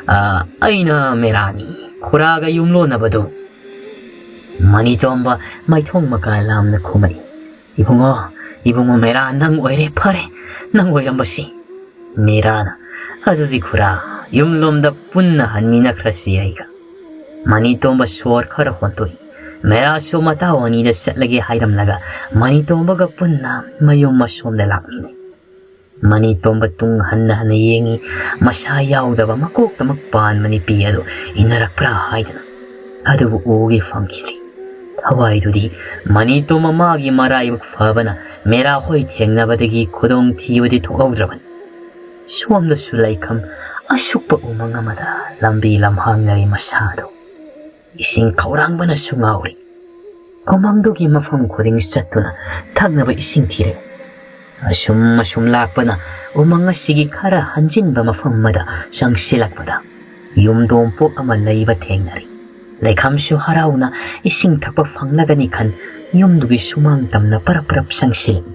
ꯑ, ꯑꯩꯅ ꯃꯦꯔꯥꯅꯤ, ꯈꯨꯔꯥꯒ ꯌꯨꯝꯂꯣꯟꯅꯕꯗꯨ꯫" ꯃꯅꯤ ꯇꯣꯝꯕ ꯃꯥꯏꯊꯣꯡ ꯃꯀꯥ ꯂꯥꯝꯅ ꯈꯨꯝꯃꯛꯏ, "ꯏꯕꯨꯡꯉꯣ, ꯏꯕꯨꯡꯉꯣ ꯃꯦꯔꯥ, ꯅꯪ ꯑꯣꯏꯔꯦ, ꯐꯔꯦ, ꯅꯪ ꯑꯣꯏꯔꯝꯕꯁꯤ꯫" ꯃꯦꯔꯥꯅ, "ꯑꯗꯨꯗꯤ ꯈꯨꯔꯥ, ꯌꯨꯝꯂꯣꯝꯗ ꯄꯨꯟꯅ ꯍꯟꯃꯤꯟꯅꯈ꯭ꯔꯁꯤ ꯑꯩꯒ꯫" ꯃꯅꯤ ꯇꯣꯝꯕ ꯁꯣꯔ ꯈꯔ ꯍꯣꯟꯇꯣꯛꯏ꯫ ꯃꯦꯔꯥꯁꯨ ꯃꯇꯥꯎ ꯑꯅꯤꯗ ꯆꯠꯂꯒꯦ ꯍꯥꯏꯔꯝꯂꯒ ꯃꯅꯤ ꯇꯣꯝꯕꯒ ꯄꯨꯟꯅ ꯃꯌꯨꯝ ꯃꯁꯣꯝꯗ ꯂꯥꯛꯃꯤꯟꯅꯩ꯫ ꯃꯅꯤ ꯇꯣꯝꯕ ꯇꯨꯡ ꯍꯟꯅ ꯍꯟꯅ ꯌꯦꯡꯉꯤ꯫ ꯃꯁꯥ ꯌꯥꯎꯗꯕ ꯃꯀꯣꯛꯇꯃꯛ ꯄꯥꯟꯕ ꯅꯨꯄꯤ ꯑꯗꯨ ꯏꯟꯅꯔꯛꯄ꯭ꯔꯥ ꯍꯥꯏꯗꯨꯅ꯫ ꯑꯗꯨꯕꯨ ꯎꯒꯦ ꯐꯪꯈꯤꯗ꯭ꯔꯤ꯫ ꯊꯋꯥꯏꯗꯨꯗꯤ ꯃꯅꯤ ꯇꯣꯝꯕ ꯃꯥꯒꯤ ꯃꯔꯥꯏꯕꯛ ꯐꯕꯅ ꯃꯦꯔꯥ ꯍꯣꯏ ꯊꯦꯡꯅꯕꯗꯒꯤ ꯈꯨꯗꯣꯡ ꯊꯤꯕꯗꯤ ꯊꯣꯛꯍꯧꯗ꯭ꯔꯕꯅꯤ꯫ ꯁꯣꯝꯗꯁꯨ ꯂꯩꯈꯝ ꯑꯁꯨꯛꯄ ꯎꯃꯪ ꯑꯃꯗ ꯂꯝꯕꯤ ꯂꯝꯍꯥꯡꯅꯔꯤ ꯃꯁꯥꯗꯣ꯫ ꯏꯁꯤꯡ ꯈꯧꯔꯥꯡꯕꯅꯁꯨ ꯉꯥꯎꯔꯤ꯫ ꯎꯃꯪꯗꯨꯒꯤ ꯃꯐꯝ ꯈꯨꯗꯤꯡ ꯆꯠꯇꯨꯅ ꯊꯛꯅꯕ ꯏꯁꯤꯡ ꯊꯤꯔꯦ꯫ ꯑꯁꯨꯝ ꯑꯁꯨꯝ ꯂꯥꯛꯄꯅ ꯎꯃꯪ ꯑꯁꯤꯒꯤ ꯈꯔ ꯍꯟꯖꯤꯟꯕ ꯃꯐꯝ ꯑꯃꯗ ꯆꯪꯁꯤꯜꯂꯛꯄꯗ ꯌꯨꯝꯗꯣꯡꯄꯣꯛ ꯑꯃ ꯂꯩꯕ ꯊꯦꯡꯅꯔꯤ꯫ ꯂꯩꯈꯝꯁꯨ ꯍꯔꯥꯎꯅ ꯏꯁꯤꯡ ꯊꯛꯄ ꯐꯪꯂꯒꯅꯤ ꯈꯟ ꯌꯨꯝꯗꯨꯒꯤ ꯁꯨꯃꯥꯡ ꯇꯝꯅ ꯄꯔꯞ ꯄꯔꯞ ꯆꯪꯁꯤꯜꯂꯛꯏ꯫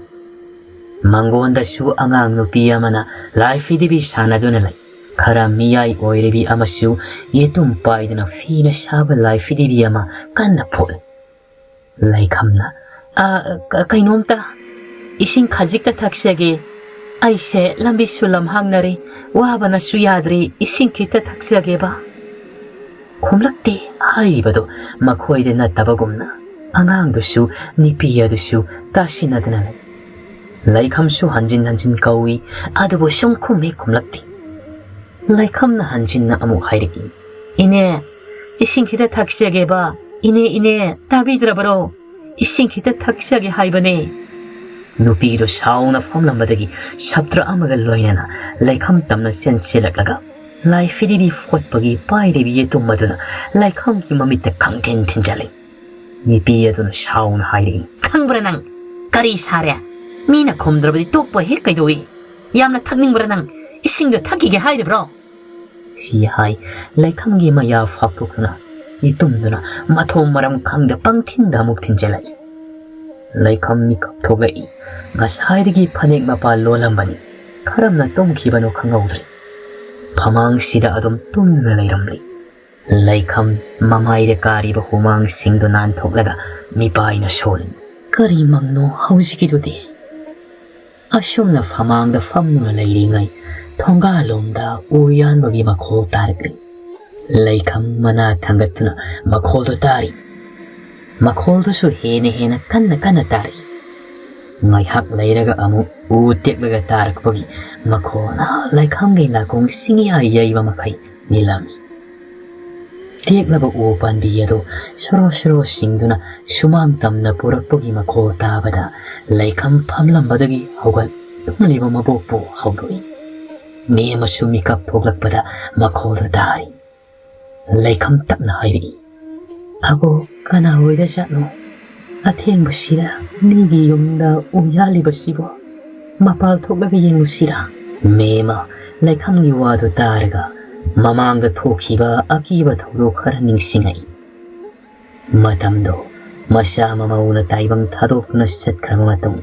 ꯃꯪꯒꯣꯟꯗꯁꯨ ꯑꯉꯥꯡ ꯅꯨꯄꯤ ꯑꯃꯅ ꯂꯥꯏ ꯐꯤꯗꯤꯕꯤ ꯁꯥꯟꯅꯗꯨꯅ ꯂꯩ꯫ ꯈꯔ ꯃꯤꯌꯥꯏ ꯑꯣꯏꯔꯕꯤ ꯑꯃꯁꯨ ꯌꯦꯇꯨꯝ ꯄꯥꯏꯗꯨꯅ ꯐꯤꯅ ꯁꯥꯕ ꯂꯥꯏ ꯐꯤꯗꯤꯕꯤ ꯑꯃ ꯀꯟꯅ ꯐꯣꯠꯂꯤ꯫ ꯂꯩꯈꯝꯅ, "ꯑ, ꯀ-, ꯀꯩꯅꯣꯝꯇ, ꯏꯁꯤꯡ ꯈꯖꯤꯛꯇ ꯊꯛꯆꯒꯦ꯫ ꯑꯩꯁꯦ ꯂꯝꯕꯤꯁꯨ ꯂꯝꯍꯥꯡꯅꯔꯦ, ꯋꯥꯕꯅꯁꯨ ꯌꯥꯗ꯭ꯔꯦ, ꯏꯁꯤꯡ ꯈꯤꯇ ꯊꯛꯆꯒꯦꯕ꯫" ꯈꯨꯝꯂꯛꯇꯦ꯫ ꯍꯥꯏꯔꯤꯕꯗꯨ ꯃꯈꯣꯏꯗ ꯅꯠꯇꯕꯒꯨꯝꯅ ꯑꯉꯥꯡꯗꯨꯁꯨ ꯅꯨꯄꯤ ꯑꯗꯨꯁꯨ ꯇꯥꯁꯤꯟꯅꯗꯅ ꯂꯩ꯫ ꯂꯩꯈꯝꯁꯨ ꯍꯟꯖꯤꯟ ꯍꯟꯖꯤꯟ ꯀꯧꯏ, ꯑꯗꯨꯕꯨ ꯁꯨꯝ ꯈꯨꯝꯃꯤ ꯈꯨꯝꯂꯛꯇꯦ꯫ ꯂꯩꯈꯝꯅ ꯍꯟꯖꯤꯟꯅ ꯑꯃꯨꯛ ꯍꯥꯏꯔꯛꯏ, "ꯏꯅꯦ, ꯏꯁꯤꯡ ꯈꯤꯇ ꯊꯛꯆꯒꯦꯕ꯫ ꯏꯅꯦ, ꯏꯅꯦ, ꯇꯥꯕꯤꯗ꯭ꯔꯕꯔꯣ? ꯏꯁꯤꯡ ꯈꯤꯇ ꯊꯛꯆꯒꯦ ꯍꯥꯏꯕꯅꯦ꯫" ꯅꯨꯄꯤꯗꯨ ꯁꯥꯎꯅ ꯐꯝꯂꯝꯕꯗꯒꯤ ꯁꯞꯇ꯭ꯔ ꯑꯃꯒ ꯂꯣꯏꯅꯅ ꯂꯩꯈꯝ ꯇꯝꯅ ꯆꯦꯟꯁꯤꯜꯂꯛꯂꯒ ꯂꯥꯏ ꯐꯤꯗꯤꯕꯤ ꯐꯣꯠꯄꯒꯤ ꯄꯥꯏꯔꯤꯕ ꯌꯦꯇꯨꯝ ꯑꯗꯨꯅ ꯂꯩꯈꯝꯒꯤ ꯃꯃꯤꯠꯇ ꯈꯪꯊꯤꯟ ꯊꯤꯟꯖꯜꯂꯤ꯫ ꯅꯨꯄꯤ ꯑꯗꯨꯅ ꯁꯥꯎꯅ ꯍꯥꯏꯔꯛꯏ, "ꯈꯪꯕ꯭ꯔꯥ ꯅꯪ? ꯀꯔꯤ ꯁꯥꯔꯦ? ꯃꯤꯅ ꯈꯨꯝꯗ꯭ꯔꯕꯗꯤ ꯇꯣꯛꯄ ꯍꯦꯛ ꯀꯩꯗꯧꯏ? ꯌꯥꯝꯅ ꯊꯛꯅꯤꯡꯕ꯭ꯔꯥ ꯅꯪ? ꯏꯁꯤꯡꯗꯣ ꯊꯛꯈꯤꯒꯦ ꯍꯥꯏꯔꯤꯕ꯭ꯔꯣ?" ꯁꯤ ꯍꯥꯏ ꯂꯩꯈꯝꯒꯤ ꯃꯌꯥ ꯐꯥꯛꯇꯣꯛꯇꯨꯅ ꯌꯦꯇꯨꯝꯗꯨꯅ ꯃꯊꯣꯡ ꯃꯔꯝ ꯈꯪꯗ ꯄꯪꯊꯤꯟꯗ ꯑꯃꯨꯛ ꯊꯤꯟꯖꯜꯂꯛꯏ꯫ ꯂꯩꯈꯝ ꯃꯤꯀꯞ ꯊꯣꯛꯂꯛꯏ꯫ ꯉꯁꯥꯏꯗꯒꯤ ꯐꯅꯦꯛ ꯃꯄꯥꯜ ꯂꯣꯜꯂꯝꯕꯅꯤ꯫ ꯀꯔꯝꯅ ꯇꯨꯝꯈꯤꯕꯅꯣ ꯈꯪꯍꯧꯗ꯭ꯔꯦ꯫ ꯐꯃꯥꯡꯁꯤꯗ ꯑꯗꯨꯝ ꯇꯨꯝꯗꯨꯅ ꯂꯩꯔꯝꯂꯤ꯫ ꯂꯩꯈꯝ ꯃꯃꯥꯏꯗ ꯀꯥꯔꯤꯕ ꯍꯨꯃꯥꯡꯁꯤꯡꯗꯨ ꯅꯥꯟꯊꯣꯛꯂꯒ ꯃꯤꯄꯥꯏꯅ ꯁꯣꯜꯂꯤ꯫ ꯀꯔꯤ ꯃꯪꯅꯣ ꯍꯧꯖꯤꯛꯀꯤꯗꯨꯗꯤ? ꯑꯁꯨꯝꯅ ꯐꯃꯥꯡꯗ ꯐꯝꯗꯨꯅ ꯂꯩꯔꯤꯉꯩ ꯊꯣꯡꯒꯥꯜꯂꯣꯝꯗ ꯎ ꯌꯥꯟꯕꯒꯤ ꯃꯈꯣꯜ ꯇꯥꯔꯛꯂꯤ꯫ ꯂꯩꯈꯝ ꯃꯅꯥ ꯊꯥꯡꯒꯠꯇꯨꯅ ꯃꯈꯣꯜꯗꯨ ꯇꯥꯔꯤ꯫ ꯃꯈꯣꯜꯗꯨꯁꯨ ꯍꯦꯟꯅ ꯍꯦꯟꯅ ꯀꯟꯅ ꯀꯟꯅ ꯇꯥꯔꯛꯏ꯫ ꯉꯥꯏꯍꯥꯛ ꯂꯩꯔꯒ ꯑꯃꯨꯛ ꯎ ꯇꯦꯛꯂꯒ ꯇꯥꯔꯛꯄꯒꯤ ꯃꯈꯣꯜꯅ ꯂꯩꯈꯝꯒꯤ ꯅꯥꯀꯣꯡ ꯁꯤꯡꯌꯥ ꯌꯩꯕ ꯃꯈꯩ ꯅꯤꯜꯂꯝꯃꯤ꯫ ꯇꯦꯛꯂꯕ ꯎ ꯄꯥꯝꯕꯤ ꯑꯗꯨ ꯁꯣꯔꯣ ꯁꯣꯔꯣ ꯁꯤꯡꯗꯨꯅ ꯁꯨꯃꯥꯡ ꯇꯝꯅ ꯄꯨꯔꯛꯄꯒꯤ ꯃꯈꯣꯜ ꯇꯥꯕꯗ ꯂꯩꯈꯝ ꯐꯝꯂꯝꯕꯗꯒꯤ ꯍꯧꯒꯠ ꯇꯨꯝꯂꯤꯕ ꯃꯕꯣꯛꯄꯨ ꯍꯧꯗꯣꯛꯏ꯫ ꯃꯦꯝ ꯑꯃꯁꯨ ꯃꯤꯀꯞ ꯊꯣꯛꯂꯛꯄꯗ ꯃꯈꯣꯜꯗꯨ ꯇꯥꯔꯤ꯫ ꯂꯩꯈꯝ ꯇꯞꯅ ꯍꯥꯏꯔꯛꯏ, "ꯑꯕꯣ, ꯀꯅꯥ ꯑꯣꯏꯔꯖꯥꯠꯅꯣ? ꯑꯊꯦꯡꯕꯁꯤꯗ ꯃꯤꯒꯤ ꯌꯨꯝꯗ ꯎ ꯌꯥꯜꯂꯤꯕꯁꯤꯕꯣ? ꯃꯄꯥꯜ ꯊꯣꯛꯂꯒ ꯌꯦꯡꯉꯨꯁꯤꯔꯥ?" ꯃꯦꯝꯃ ꯂꯩꯈꯝꯒꯤ ꯋꯥꯗꯨ ꯇꯥꯔꯒ ꯃꯃꯥꯡꯗ ꯊꯣꯛꯈꯤꯕ ꯑꯀꯤꯕ ꯊꯧꯗꯣꯛ ꯈꯔ ꯅꯤꯡꯁꯤꯡꯉꯛꯏ꯫ ꯃꯇꯝꯗꯣ ꯃꯆꯥ ꯃꯃꯧꯅ ꯇꯥꯏꯕꯪ ꯊꯥꯗꯣꯛꯇꯨꯅ ꯆꯠꯈ꯭ꯔꯕ ꯃꯇꯨꯡ,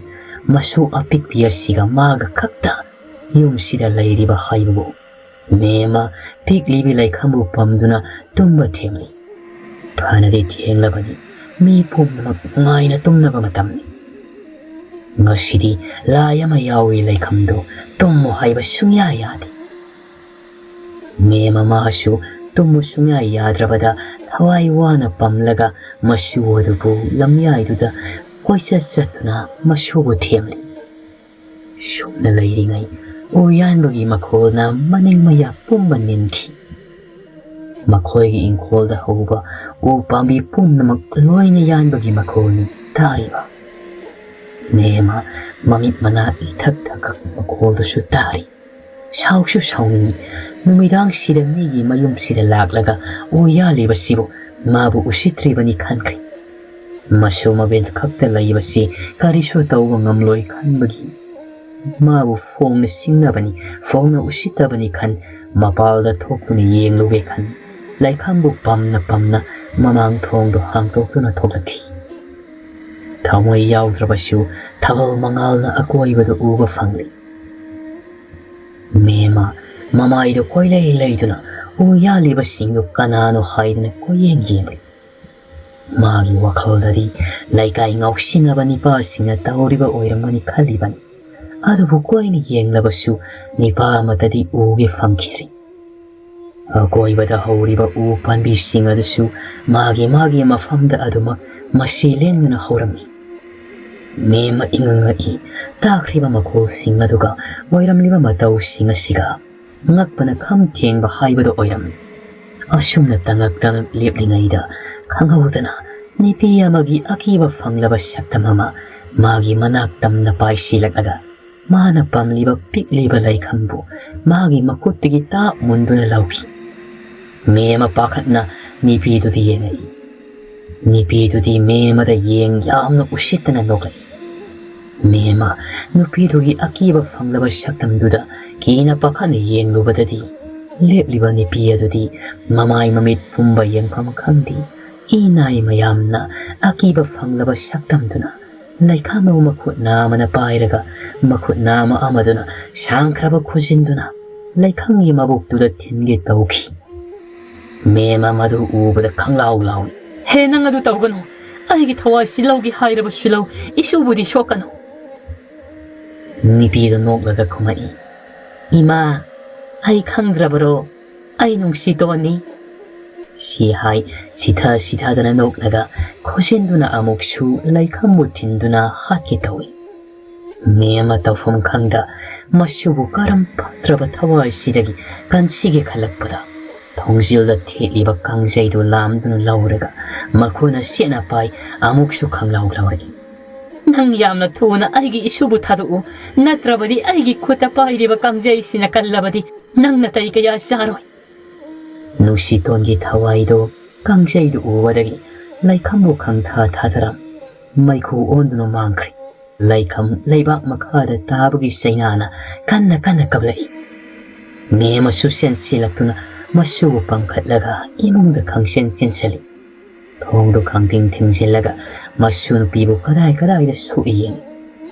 ꯃꯁꯨ ꯑꯄꯤꯛꯄꯤ ꯑꯁꯤꯒ ꯃꯥꯒ ꯈꯛꯇ ꯌꯨꯝꯁꯤꯗ ꯂꯩꯔꯤꯕ ꯍꯥꯏꯕꯕꯨ ꯃꯦꯝꯃ ꯄꯤꯛꯂꯤꯕꯤ ꯂꯩꯈꯝꯕꯨ ꯄꯝꯗꯨꯅ ꯇꯨꯝꯕ ꯊꯦꯝꯂꯤ꯫ ꯐꯅꯗꯤ ꯊꯦꯡꯂꯕꯅꯤ, ꯃꯤ ꯄꯨꯝꯅꯃꯛ ꯅꯨꯡꯉꯥꯏꯅ ꯇꯨꯝꯅꯕ ꯃꯇꯝꯅꯤ꯫ ꯉꯁꯤꯗꯤ ꯂꯥꯏ ꯑꯃ ꯌꯥꯎꯏ ꯂꯩꯈꯝꯗꯣ, ꯇꯨꯝꯃꯨ ꯍꯥꯏꯕ ꯁꯨꯡꯌꯥ ꯌꯥꯗꯦ꯫ ꯃꯦꯝ ꯑꯃꯁꯨ ꯇꯨꯝꯃꯨ ꯁꯨꯡꯌꯥ ꯌꯥꯗ꯭ꯔꯕꯗ ꯊꯋꯥꯏ ꯋꯥꯅ ꯄꯝꯂꯒ ꯃꯁꯨ ꯑꯗꯨꯕꯨ ꯂꯝꯌꯥꯏꯗꯨꯗ ꯀꯣꯏꯆꯠ ꯆꯠꯇꯨꯅ ꯃꯁꯨꯕꯨ ꯊꯦꯝꯂꯤ꯫ ꯁꯨꯝꯅ ꯂꯩꯔꯤꯉꯩ ꯎ ꯌꯥꯟꯕꯒꯤ ꯃꯈꯣꯜꯅ ꯃꯅꯤꯡ ꯃꯌꯥ ꯄꯨꯝꯕ ꯅꯤꯟꯈꯤ꯫ ꯃꯈꯣꯏꯒꯤ ꯏꯪꯈꯣꯜꯗ ꯍꯧꯕ ꯎ ꯄꯥꯝꯕꯤ ꯄꯨꯝꯅꯃꯛ ꯂꯣꯏꯅ ꯌꯥꯟꯕꯒꯤ ꯃꯈꯣꯜꯅꯤ ꯇꯥꯔꯤꯕ꯫ ꯃꯦꯝꯃ ꯃꯃꯤꯠ ꯃꯅꯥ ꯏꯊꯛ ꯊꯛꯀ ꯃꯈꯣꯜꯗꯨꯁꯨ ꯇꯥꯔꯤ꯫ ꯁꯥꯎꯁꯨ ꯁꯥꯎꯅꯤꯡꯏ꯫ ꯅꯨꯃꯤꯗꯥꯡꯁꯤꯗ ꯃꯤꯒꯤ ꯃꯌꯨꯝꯁꯤꯗ ꯂꯥꯛꯂꯒ ꯎ ꯌꯥꯜꯂꯤꯕꯁꯤꯕꯨ ꯃꯥꯕꯨ ꯎꯁꯤꯠꯇ꯭ꯔꯤꯕꯅꯤ ꯈꯟꯈ꯭ꯔꯦ꯫ ꯃꯁꯨ ꯃꯕꯦꯟ ꯈꯛꯇ ꯂꯩꯕꯁꯤ ꯀꯔꯤꯁꯨ ꯇꯧꯕ ꯉꯝꯂꯣꯏ ꯈꯟꯕꯒꯤ ꯃꯥꯕꯨ ꯐꯣꯡꯅ ꯁꯤꯡꯅꯕꯅꯤ, ꯐꯣꯡꯅ ꯎꯁꯤꯠꯇꯕꯅꯤ ꯈꯟ ꯃꯄꯥꯜꯗ ꯊꯣꯛꯇꯨꯅ ꯌꯦꯡꯂꯨꯒꯦ ꯈꯟ ꯂꯩꯈꯝꯕꯨ ꯄꯝꯅ ꯄꯝꯅ ꯃꯃꯥꯡ ꯊꯣꯡꯗꯨ ꯍꯥꯡꯗꯣꯛꯇꯨꯅ ꯊꯣꯛꯂꯛꯈꯤ꯫ ꯊꯃꯣꯏ ꯌꯥꯎꯗ꯭ꯔꯕꯁꯨ ꯊꯥꯕꯜ ꯃꯉꯥꯜꯅ ꯑꯀꯣꯏꯕꯗ ꯎꯕ ꯐꯪꯂꯤ꯫ ꯃꯦꯝꯃ ꯃꯃꯥꯏꯗꯨ ꯀꯣꯏꯂꯩ ꯂꯩꯗꯨꯅ ꯎ ꯌꯥꯜꯂꯤꯕꯁꯤꯡꯗꯨ ꯀꯅꯥꯅꯣ ꯍꯥꯏꯗꯨꯅ ꯀꯣꯏꯌꯦꯡ ꯌꯦꯡꯂꯤ꯫ ꯃꯥꯒꯤ ꯋꯥꯈꯜꯗꯗꯤ ꯂꯩꯀꯥꯏ ꯉꯥꯎꯁꯤꯟꯅꯕ ꯅꯤꯄꯥꯁꯤꯡꯅ ꯇꯧꯔꯤꯕ ꯑꯣꯏꯔꯝꯒꯅꯤ ꯈꯜꯂꯤꯕꯅꯤ꯫ ꯑꯗꯨꯕꯨ ꯀꯣꯏꯅ ꯌꯦꯡꯂꯕꯁꯨ ꯅꯤꯄꯥ ꯑꯃꯠꯇꯗꯤ ꯎꯒꯦ ꯐꯪꯈꯤꯗ꯭ꯔꯤ꯫ ꯑꯀꯣꯏꯕꯗ ꯍꯧꯔꯤꯕ ꯎ ꯄꯥꯝꯕꯤꯁꯤꯡ ꯑꯗꯨꯁꯨ ꯃꯥꯒꯤ ꯃꯥꯒꯤ ꯃꯐꯝꯗ ꯑꯗꯨꯃꯛ ꯃꯁꯤ ꯂꯦꯡꯗꯅ ꯍꯧꯔꯝꯃꯤ꯫ ꯃꯦꯝꯃ ꯏꯉꯛ ꯉꯛꯏ꯫ ꯇꯥꯈ꯭ꯔꯤꯕ ꯃꯈꯣꯜꯁꯤꯡ ꯑꯗꯨꯒ ꯑꯣꯏꯔꯝꯂꯤꯕ ꯃꯇꯧꯁꯤꯡ ꯑꯁꯤꯒ ꯉꯛꯄꯅ ꯈꯝ ꯊꯦꯡꯕ ꯍꯥꯏꯕꯗꯨ ꯑꯣꯏꯔꯝꯃꯤ꯫ ꯑꯁꯨꯝꯅ ꯇꯉꯛ ꯇꯉꯛ ꯂꯦꯞꯂꯤꯉꯩꯗ ꯈꯪꯍꯧꯗꯅ ꯅꯨꯄꯤ ꯑꯃꯒꯤ ꯑꯀꯤꯕ ꯐꯪꯂꯕ ꯁꯛꯇꯝ ꯑꯃ ꯃꯥꯒꯤ ꯃꯅꯥꯛ ꯇꯝꯅ ꯄꯥꯏꯁꯤꯜꯂꯛꯂꯒ ꯃꯥꯅ ꯄꯥꯝꯂꯤꯕ ꯄꯤꯛꯂꯤꯕ ꯂꯩꯈꯝꯕꯨ ꯃꯥꯒꯤ ꯃꯈꯨꯠꯇꯒꯤ ꯇꯥꯞ ꯃꯨꯟꯗꯨꯅ ꯂꯧꯈꯤ꯫ ꯃꯦꯝꯃ ꯄꯥꯈꯠꯅ ꯅꯨꯄꯤꯗꯨꯗ ꯌꯦꯡꯉꯛꯏ꯫ ꯅꯨꯄꯤꯗꯨꯗꯤ ꯃꯦꯝꯃꯗ ꯌꯦꯡ ꯌꯥꯝꯅ ꯎꯁꯤꯠꯇꯅ ꯅꯣꯛꯂꯛꯏ꯫ ꯃꯦꯝꯃ ꯅꯨꯄꯤꯗꯨꯒꯤ ꯑꯀꯤꯕ ꯐꯪꯂꯕ ꯁꯛꯇꯝꯗꯨꯗ ꯀꯤꯅ ꯄꯥꯈꯠꯅ ꯌꯦꯡꯂꯨꯕꯗꯗꯤ, ꯂꯦꯞꯂꯤꯕ ꯅꯨꯄꯤ ꯑꯗꯨꯗꯤ ꯃꯃꯥꯏ ꯃꯃꯤꯠ ꯄꯨꯝꯕ ꯌꯦꯡꯐꯝ ꯈꯪꯗꯦ꯫ ꯏꯅꯥꯏ ꯃꯌꯥꯝꯅ ꯑꯀꯤꯕ ꯐꯪꯂꯕ ꯁꯛꯇꯝꯗꯨꯅ ꯂꯩꯈꯥꯝꯕꯨ ꯃꯈꯨꯠ ꯅꯥꯝꯃꯅ ꯄꯥꯏꯔꯒ, ꯃꯈꯨꯠ ꯅꯥꯝꯃ ꯑꯃꯗꯨꯅ ꯁꯥꯡꯈ꯭ꯔꯕ ꯈꯨꯖꯤꯟꯗꯨꯅ ꯂꯩꯈꯝꯒꯤ ꯃꯕꯨꯛꯇꯨꯗ ꯊꯤꯟꯒꯦ ꯇꯧꯈꯤ꯫ ꯃꯦꯝꯃ ꯃꯗꯨ ꯎꯕꯗ ꯈꯪꯂꯥꯎ ꯂꯥꯎꯏ꯫ "ꯍꯦ, ꯅꯪ ꯑꯗꯨ ꯇꯧꯒꯅꯨ꯫ ꯑꯩꯒꯤ ꯊꯋꯥꯏꯁꯤ ꯂꯧꯒꯦ ꯍꯥꯏꯔꯕꯁꯨ ꯂꯧ, ꯏꯁꯨꯕꯨꯗꯤ ꯁꯣꯛꯀꯅꯨ꯫" ꯅꯨꯄꯤꯗꯨ ꯅꯣꯛꯂꯒ ꯈꯨꯝꯃꯛꯏ, "ꯏꯃꯥ, ꯑꯩ ꯈꯪꯗ꯭ꯔꯕꯔꯣ? ꯑꯩ ꯅꯨꯡꯁꯤꯇꯣꯟꯅꯤ꯫" ꯁꯤ ꯍꯥꯏ ꯁꯤꯊ ꯁꯤꯊꯗꯅ ꯅꯣꯛꯂꯒ ꯈꯣꯟꯖꯦꯜꯗꯨꯅ ꯑꯃꯨꯛꯁꯨ ꯂꯩꯈꯝꯕꯨ ꯊꯤꯟꯗꯨꯅ ꯍꯥꯠꯀꯦ ꯇꯧꯏ꯫ ꯃꯦꯝꯃ ꯇꯧꯐꯝ ꯈꯪꯗ ꯃꯁꯨꯕꯨ ꯀꯔꯝ ꯐꯠꯇ꯭ꯔꯕ ꯊꯋꯥꯏꯁꯤꯗꯒꯤ ꯀꯟꯁꯤꯒꯦ ꯈꯜꯂꯛꯄꯗ, ꯊꯣꯡꯖꯤꯜꯗ ꯊꯦꯠꯂꯤꯕ ꯀꯥꯡꯖꯩꯗꯨ ꯂꯥꯝꯗꯨꯅ ꯂꯧꯔꯒ ꯃꯈꯨꯠꯅ ꯁꯦꯠꯅ ꯄꯥꯏ ꯑꯃꯨꯛꯁꯨ ꯈꯪꯂꯥꯎ ꯂꯥꯎꯔꯛꯏ꯫ "ꯅꯪ ꯌꯥꯝꯅ ꯊꯨꯅ ꯑꯩꯒꯤ ꯏꯁꯨꯕꯨ ꯊꯥꯗꯣꯛꯎ, ꯅꯠꯇ꯭ꯔꯕꯗꯤ ꯑꯩꯒꯤ ꯈꯨꯠꯇ ꯄꯥꯏꯔꯤꯕ ꯀꯥꯡꯖꯩꯁꯤꯅ ꯀꯜꯂꯕꯗꯤ ꯅꯪ ꯅꯥꯇꯩ ꯀꯌꯥ ꯆꯥꯔꯣꯏ꯫" ꯅꯨꯡꯁꯤꯇꯣꯟꯒꯤ ꯊꯋꯥꯏꯗꯨ ꯀꯥꯡꯖꯩꯗꯨ ꯎꯕꯗꯒꯤ ꯂꯩꯈꯝꯕꯨ ꯈꯪꯊꯥ ꯊꯥꯊꯔꯝ ꯃꯩꯈꯨ ꯑꯣꯟꯗꯨꯅ ꯃꯥꯡꯈ꯭ꯔꯦ꯫ ꯂꯩꯈꯝ ꯂꯩꯕꯥꯛ ꯃꯈꯥꯗ ꯇꯥꯕꯒꯤ ꯆꯩꯅꯥꯅ ꯀꯟꯅ ꯀꯟꯅ ꯀꯞꯂꯛꯏ꯫ ꯃꯦꯝꯃꯁꯨ ꯆꯦꯟꯁꯤꯜꯂꯛꯇꯨꯅ ꯃꯁꯨꯕꯨ ꯄꯝꯈꯠꯂꯒ ꯏꯃꯨꯡꯗ ꯈꯪꯆꯦꯟ ꯆꯦꯟꯁꯤꯜꯂꯤ꯫ ꯊꯣꯡꯗꯨ ꯈꯪꯊꯤꯡ ꯊꯤꯡꯖꯤꯜꯂꯒ ꯃꯁꯨ ꯅꯨꯄꯤꯕꯨ ꯀꯗꯥꯏ ꯀꯗꯥꯏꯗ ꯁꯣꯛꯏ ꯌꯦꯡꯏ꯫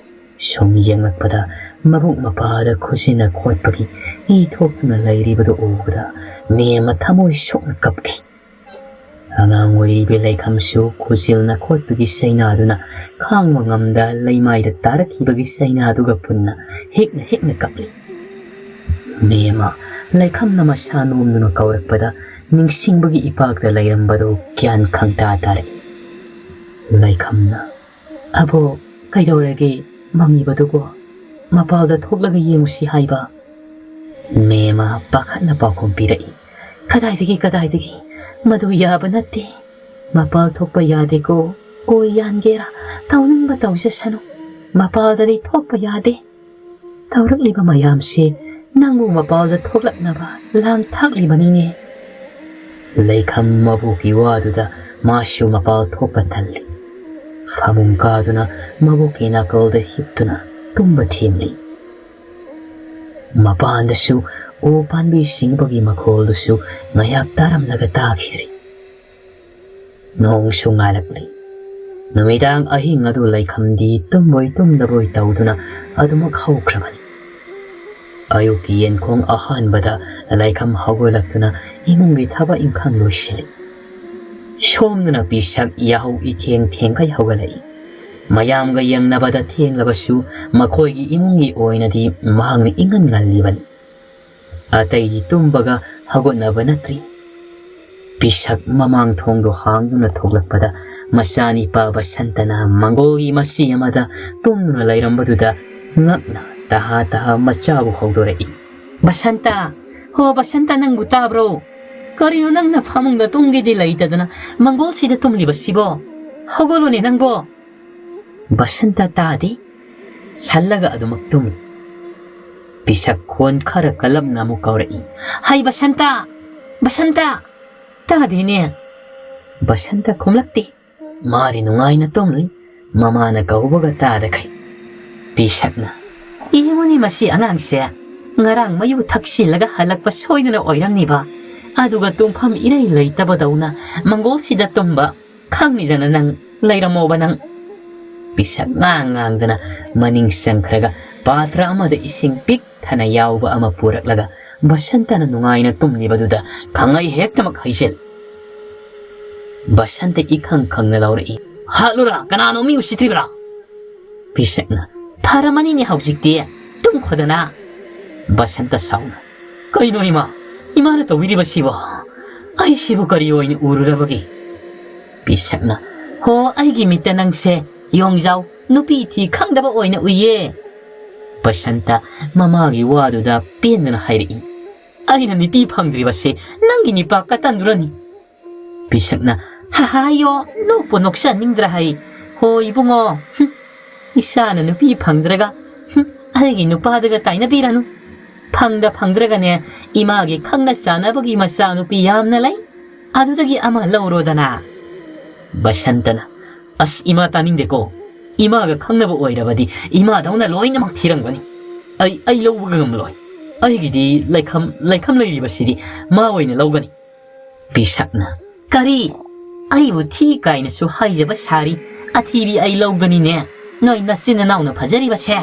ꯁꯨꯝ ꯌꯦꯡꯂꯛꯄꯗ ꯃꯕꯨꯛ ꯃꯄꯥꯗ ꯈꯨꯖꯤꯟꯅ ꯈꯣꯠꯄꯒꯤ ꯏ ꯊꯣꯛꯇꯨꯅ ꯂꯩꯔꯤꯕꯗꯨ ꯎꯕꯗ ꯃꯦꯝꯃ ꯊꯃꯣꯏ ꯁꯣꯛꯅ ꯀꯞꯈꯤ꯫ ꯑꯉꯥꯡ ꯑꯣꯏꯔꯤꯕꯤ ꯂꯩꯈꯝꯁꯨ ꯈꯨꯖꯤꯜꯅ ꯈꯣꯠꯄꯒꯤ ꯆꯩꯅꯥꯗꯨꯅ ꯈꯥꯡꯕ ꯉꯝꯗ ꯂꯩꯃꯥꯏꯗ ꯇꯥꯔꯛꯈꯤꯕꯒꯤ ꯆꯩꯅꯥꯗꯨꯒ ꯄꯨꯟꯅ ꯍꯦꯛꯅ ꯍꯦꯛꯅ ꯀꯞꯂꯤ꯫ ꯃꯦꯝꯃ ꯂꯩꯈꯝꯅ ꯃꯁꯥ ꯅꯣꯝꯗꯨꯅ ꯀꯧꯔꯛꯄꯗ ꯅꯤꯡꯁꯤꯡꯕꯒꯤ ꯏꯄꯥꯛꯇ ꯂꯩꯔꯝꯕꯗꯨ ꯒ꯭ꯌꯥꯟ ꯈꯪꯇꯥ ꯇꯥꯔꯛꯏ꯫ ꯂꯩꯈꯝꯅ, "ꯑꯕꯣ, ꯀꯩꯗꯧꯔꯒꯦ? ꯃꯝꯃꯤꯕꯗꯨꯕꯣ? ꯃꯄꯥꯜꯗ ꯊꯣꯛꯂꯒ ꯌꯦꯡꯉꯨꯁꯤ ꯍꯥꯏꯕ?" ꯃꯦꯝꯃ ꯄꯥꯈꯠꯅ ꯄꯥꯎꯈꯨꯝ ꯄꯤꯔꯛꯏ꯫ "ꯀꯗꯥꯏꯗꯒꯤ, ꯀꯗꯥꯏꯗꯒꯤ? ꯃꯗꯨ ꯌꯥꯕ ꯅꯠꯇꯦ꯫ ꯃꯄꯥꯜ ꯊꯣꯛꯄ ꯌꯥꯗꯦꯀꯣ꯫ ꯑꯣꯏ ꯌꯥꯟꯒꯦꯔꯥ, ꯇꯧꯅꯤꯡꯕ ꯇꯧꯖꯁꯅꯨ꯫ ꯃꯄꯥꯜꯗꯗꯤ ꯊꯣꯛꯄ ꯌꯥꯗꯦ꯫" ꯇꯧꯔꯛꯂꯤꯕ ꯃꯌꯥꯝꯁꯤ ꯅꯪꯕꯨ ꯃꯄꯥꯜꯗ ꯊꯣꯛꯂꯛꯅꯕ ꯂꯥꯡ ꯊꯥꯛꯂꯤꯕꯅꯤꯅꯦ꯫ ꯂꯩꯈꯝ ꯃꯕꯣꯛꯀꯤ ꯋꯥꯗꯨꯗ ꯃꯥꯁꯨ ꯃꯄꯥꯜ ꯊꯣꯛꯄ ꯇꯜꯂꯤ꯫ ꯐꯃꯨꯡ ꯀꯥꯗꯨꯅ ꯃꯕꯣꯛꯀꯤ ꯅꯥꯀꯜꯗ ꯍꯤꯞꯇꯨꯅ ꯇꯨꯝꯕ ꯊꯦꯝꯂꯤ꯫ ꯃꯄꯥꯟꯗꯁꯨ ꯎ ꯄꯥꯝꯕꯤ ꯁꯤꯡꯕꯒꯤ ꯃꯈꯣꯜꯗꯨꯁꯨ ꯉꯥꯏꯍꯥꯛ ꯇꯥꯔꯝꯂꯒ ꯇꯥꯈꯤꯗ꯭ꯔꯦ꯫ ꯅꯣꯡꯁꯨ ꯉꯥꯜꯂꯛꯂꯤ꯫ ꯅꯨꯃꯤꯗꯥꯡ ꯑꯍꯤꯡ ꯑꯗꯨ ꯂꯩꯈꯝꯗꯤ ꯇꯨꯝꯕꯣꯏ ꯇꯨꯝꯗꯕꯣꯏ ꯇꯧꯗꯨꯅ ꯑꯗꯨꯃꯛ ꯍꯧꯈ꯭ꯔꯕꯅꯤ꯫ ꯑꯌꯨꯛꯀꯤ ꯌꯦꯟꯈꯣꯡ ꯑꯍꯥꯟꯕꯗ ꯂꯩꯈꯝ ꯍꯧꯒꯠꯂꯛꯇꯨꯅ ꯏꯃꯨꯡꯒꯤ ꯊꯕꯛ ꯏꯪꯈꯥꯡ ꯂꯣꯏꯁꯤꯜꯂꯤ꯫ ꯁꯣꯝꯗꯅ ꯄꯤꯁꯛ ꯌꯥꯍꯧ ꯏꯊꯦꯡ ꯊꯦꯡꯈꯩ ꯍꯧꯒꯠꯂꯛꯏ꯫ ꯃꯌꯥꯝꯒ ꯌꯦꯡꯅꯕꯗ ꯊꯦꯡꯂꯕꯁꯨ ꯃꯈꯣꯏꯒꯤ ꯏꯃꯨꯡꯒꯤ ꯑꯣꯏꯅꯗꯤ ꯃꯍꯥꯛꯅ ꯏꯉꯟ ꯉꯜꯂꯤꯕꯅꯤ꯫ ꯑꯇꯩꯗꯤ ꯇꯨꯝꯕꯒ ꯍꯧꯒꯠꯅꯕ ꯅꯠꯇ꯭ꯔꯤ꯫ ꯄꯤꯁꯛ ꯃꯃꯥꯡ ꯊꯣꯡꯗꯣ ꯍꯥꯡꯗꯨꯅ ꯊꯣꯛꯂꯛꯄꯗ ꯃꯆꯥꯅꯤꯄꯥ ꯕꯁꯟꯇꯅ ꯃꯪꯒꯣꯜꯒꯤ ꯃꯆꯤ ꯑꯃꯗ ꯇꯨꯝꯗꯨꯅ ꯂꯩꯔꯝꯕꯗꯨꯗ ꯉꯛꯅ ꯇꯍꯥ ꯇꯍꯥ ꯃꯆꯥꯕꯨ ꯍꯧꯗꯣꯔꯛꯏ꯫ "ꯕꯁꯟꯇ! ꯍꯣ ꯕꯁꯟꯇ, ꯅꯪꯕꯨ ꯇꯥꯕ꯭ꯔꯣ? ꯀꯔꯤꯅꯣ ꯅꯪꯅ ꯐꯃꯨꯡꯗ ꯇꯨꯝꯒꯦꯗꯤ ꯂꯩꯇꯗꯅ ꯃꯪꯒꯣꯜꯁꯤꯗ ꯇꯨꯝꯂꯤꯕꯁꯤꯕꯣ? ꯍꯧꯒꯠꯂꯨꯅꯦ ꯅꯪꯕꯣ!" ꯕꯁꯟꯇ ꯇꯥꯗꯦ꯫ ꯁꯜꯂꯒ ꯑꯗꯨꯃꯛ ꯇꯨꯝꯃꯤ꯫ ꯄꯤꯁꯛ ꯈꯣꯟ ꯈꯔ ꯀꯜꯂꯞꯅ ꯑꯃꯨꯛ ꯀꯧꯔꯛꯏ, "ꯍꯩ ꯕꯁꯟꯇ! ꯕꯁꯟꯇ!" ꯇꯥꯗꯦꯅꯦ꯫ ꯕꯁꯟꯇ ꯈꯨꯝꯂꯛꯇꯦ꯫ ꯃꯥꯗꯤ ꯅꯨꯡꯉꯥꯏꯅ ꯇꯨꯝꯂꯤ꯫ ꯃꯃꯥꯅ ꯀꯧꯕꯒ ꯇꯥꯗꯈꯩ꯫ ꯄꯤꯁꯛꯅ, "ꯌꯦꯡꯉꯨꯅꯦ ꯃꯁꯤ ꯑꯉꯥꯡꯁꯦ, ꯉꯔꯥꯡ ꯃꯌꯨ ꯊꯛꯆꯤꯜꯂꯒ ꯍꯜꯂꯛꯄ ꯁꯣꯏꯗꯅ ꯑꯣꯏꯔꯝꯅꯤꯕ꯫ ꯑꯗꯨꯒ ꯇꯨꯝꯐꯝ ꯏꯔꯩ ꯂꯩꯇꯕꯗꯧꯅ ꯃꯪꯒꯣꯜꯁꯤꯗ ꯇꯨꯝꯕ꯫ ꯈꯪꯅꯤꯗꯅ ꯅꯪ, ꯂꯩꯔꯝꯃꯣꯕ ꯅꯪ꯫" ꯄꯤꯁꯛ ꯉꯥꯡ ꯉꯥꯡꯗꯅ ꯃꯅꯤꯡ ꯆꯪꯈ꯭ꯔꯒ ꯄꯥꯇ꯭ꯔ ꯑꯃꯗ ꯏꯁꯤꯡ ꯄꯤꯛ ꯊꯟꯅ ꯌꯥꯎꯕ ꯑꯃ ꯄꯨꯔꯛꯂꯒ ꯕꯁꯟꯇꯅ ꯅꯨꯡꯉꯥꯏꯅ ꯇꯨꯝꯂꯤꯕꯗꯨꯗ ꯈꯪꯍꯩ ꯍꯦꯛꯇꯃꯛ ꯍꯩꯖꯤꯜ꯫ ꯕꯁꯟꯇ ꯏꯈꯪ ꯈꯪꯅ ꯂꯥꯎꯔꯛꯏ, "ꯍꯥꯠꯂꯨꯔꯥ? ꯀꯅꯥꯅꯣ ꯃꯤ ꯎꯁꯤꯠꯇ꯭ꯔꯤꯕ꯭ꯔꯥ?" ꯄꯤꯁꯛꯅ, "ꯐꯔꯝꯃꯅꯤꯅꯦ ꯍꯧꯖꯤꯛꯇꯤ, ꯇꯨꯝꯈꯣꯗꯅ꯫" ꯕꯁꯟꯇ ꯁꯥꯎꯅ, "ꯀꯩꯅꯣ ꯏꯃꯥ? ꯏꯃꯥꯅ ꯇꯧꯕꯤꯔꯤꯕꯁꯤꯕꯣ? ꯑꯩꯁꯤꯕꯨ ꯀꯔꯤ ꯑꯣꯏꯅ ꯎꯔꯨꯔꯕꯒꯦ?" ꯄꯤꯁꯛꯅ, "ꯍꯣ, ꯑꯩꯒꯤ ꯃꯤꯠꯇ ꯅꯪꯁꯦ ꯌꯣꯡꯖꯥꯎ ꯅꯨꯄꯤ ꯊꯤ ꯈꯪꯗꯕ ꯑꯣꯏꯅ ꯎꯏꯌꯦ꯫" ꯕꯁꯟꯇ ꯃꯃꯥꯒꯤ ꯋꯥꯗꯨꯗ ꯄꯦꯟꯗꯅ ꯍꯥꯏꯔꯛꯏ, "ꯑꯩꯅ ꯅꯨꯄꯤ ꯐꯪꯗ꯭ꯔꯤꯕꯁꯦ ꯅꯪꯒꯤ ꯅꯤꯄꯥ ꯀꯇꯟꯗꯨꯅꯅꯤ꯫" ꯄꯤꯁꯛꯅ, "ꯍꯥꯍꯥꯌꯣ, ꯅꯣꯛꯄꯨ ꯅꯣꯛꯆꯅꯤꯡꯗ꯭ꯔꯥ ꯍꯩ? ꯍꯣ ꯏꯕꯨꯡꯉꯣ, ꯍꯨꯝ, ꯏꯆꯥꯅ ꯅꯨꯄꯤ ꯐꯪꯗ꯭ꯔꯒ, ꯍꯨꯝ, ꯑꯩꯒꯤ ꯅꯨꯄꯥꯗꯒ ꯇꯥꯏꯅꯕꯤꯔꯅꯨ꯫ ꯐꯪꯗ ꯐꯪꯗ꯭ꯔꯒꯅꯦ, ꯏꯃꯥꯒꯤ ꯈꯪꯅ ꯆꯥꯟꯅꯕꯒꯤ ꯃꯆꯥꯅꯨꯄꯤ ꯌꯥꯝꯅ ꯂꯩ, ꯑꯗꯨꯗꯒꯤ ꯑꯃ ꯂꯧꯔꯣꯗꯅ꯫ ꯕꯁꯟꯇꯅ, "ꯑꯁ, ꯏꯃꯥ ꯇꯥꯅꯤꯡꯗꯦꯀꯣ꯫ ꯏꯃꯥꯒ ꯈꯪꯅꯕ ꯑꯣꯏꯔꯕꯗꯤ ꯏꯃꯥꯗꯧꯅ ꯂꯣꯏꯅꯃꯛ ꯊꯤꯔꯝꯒꯅꯤ꯫ ꯑꯩ, ꯑꯩ ꯂꯧꯕꯒ ꯉꯝꯂꯣꯏ꯫ ꯑꯩꯒꯤꯗꯤ ꯂꯩꯈꯝ, ꯂꯩꯈꯝ ꯂꯩꯔꯤꯕꯁꯤꯗꯤ ꯃꯥ ꯑꯣꯏꯅ ꯂꯧꯒꯅꯤ꯫" ꯄꯤꯁꯛꯅ, "ꯀꯔꯤ? ꯑꯩꯕꯨ ꯊꯤ ꯀꯥꯏꯅꯁꯨ ꯍꯥꯏꯖꯕ ꯁꯥꯔꯤ꯫ ꯑꯊꯤꯕꯤ ꯑꯩ ꯂꯧꯒꯅꯤꯅꯦ, ꯅꯣꯏ ꯅꯆꯤꯟ ꯅꯅꯥꯎꯅ ꯐꯖꯔꯤꯕꯁꯦ?"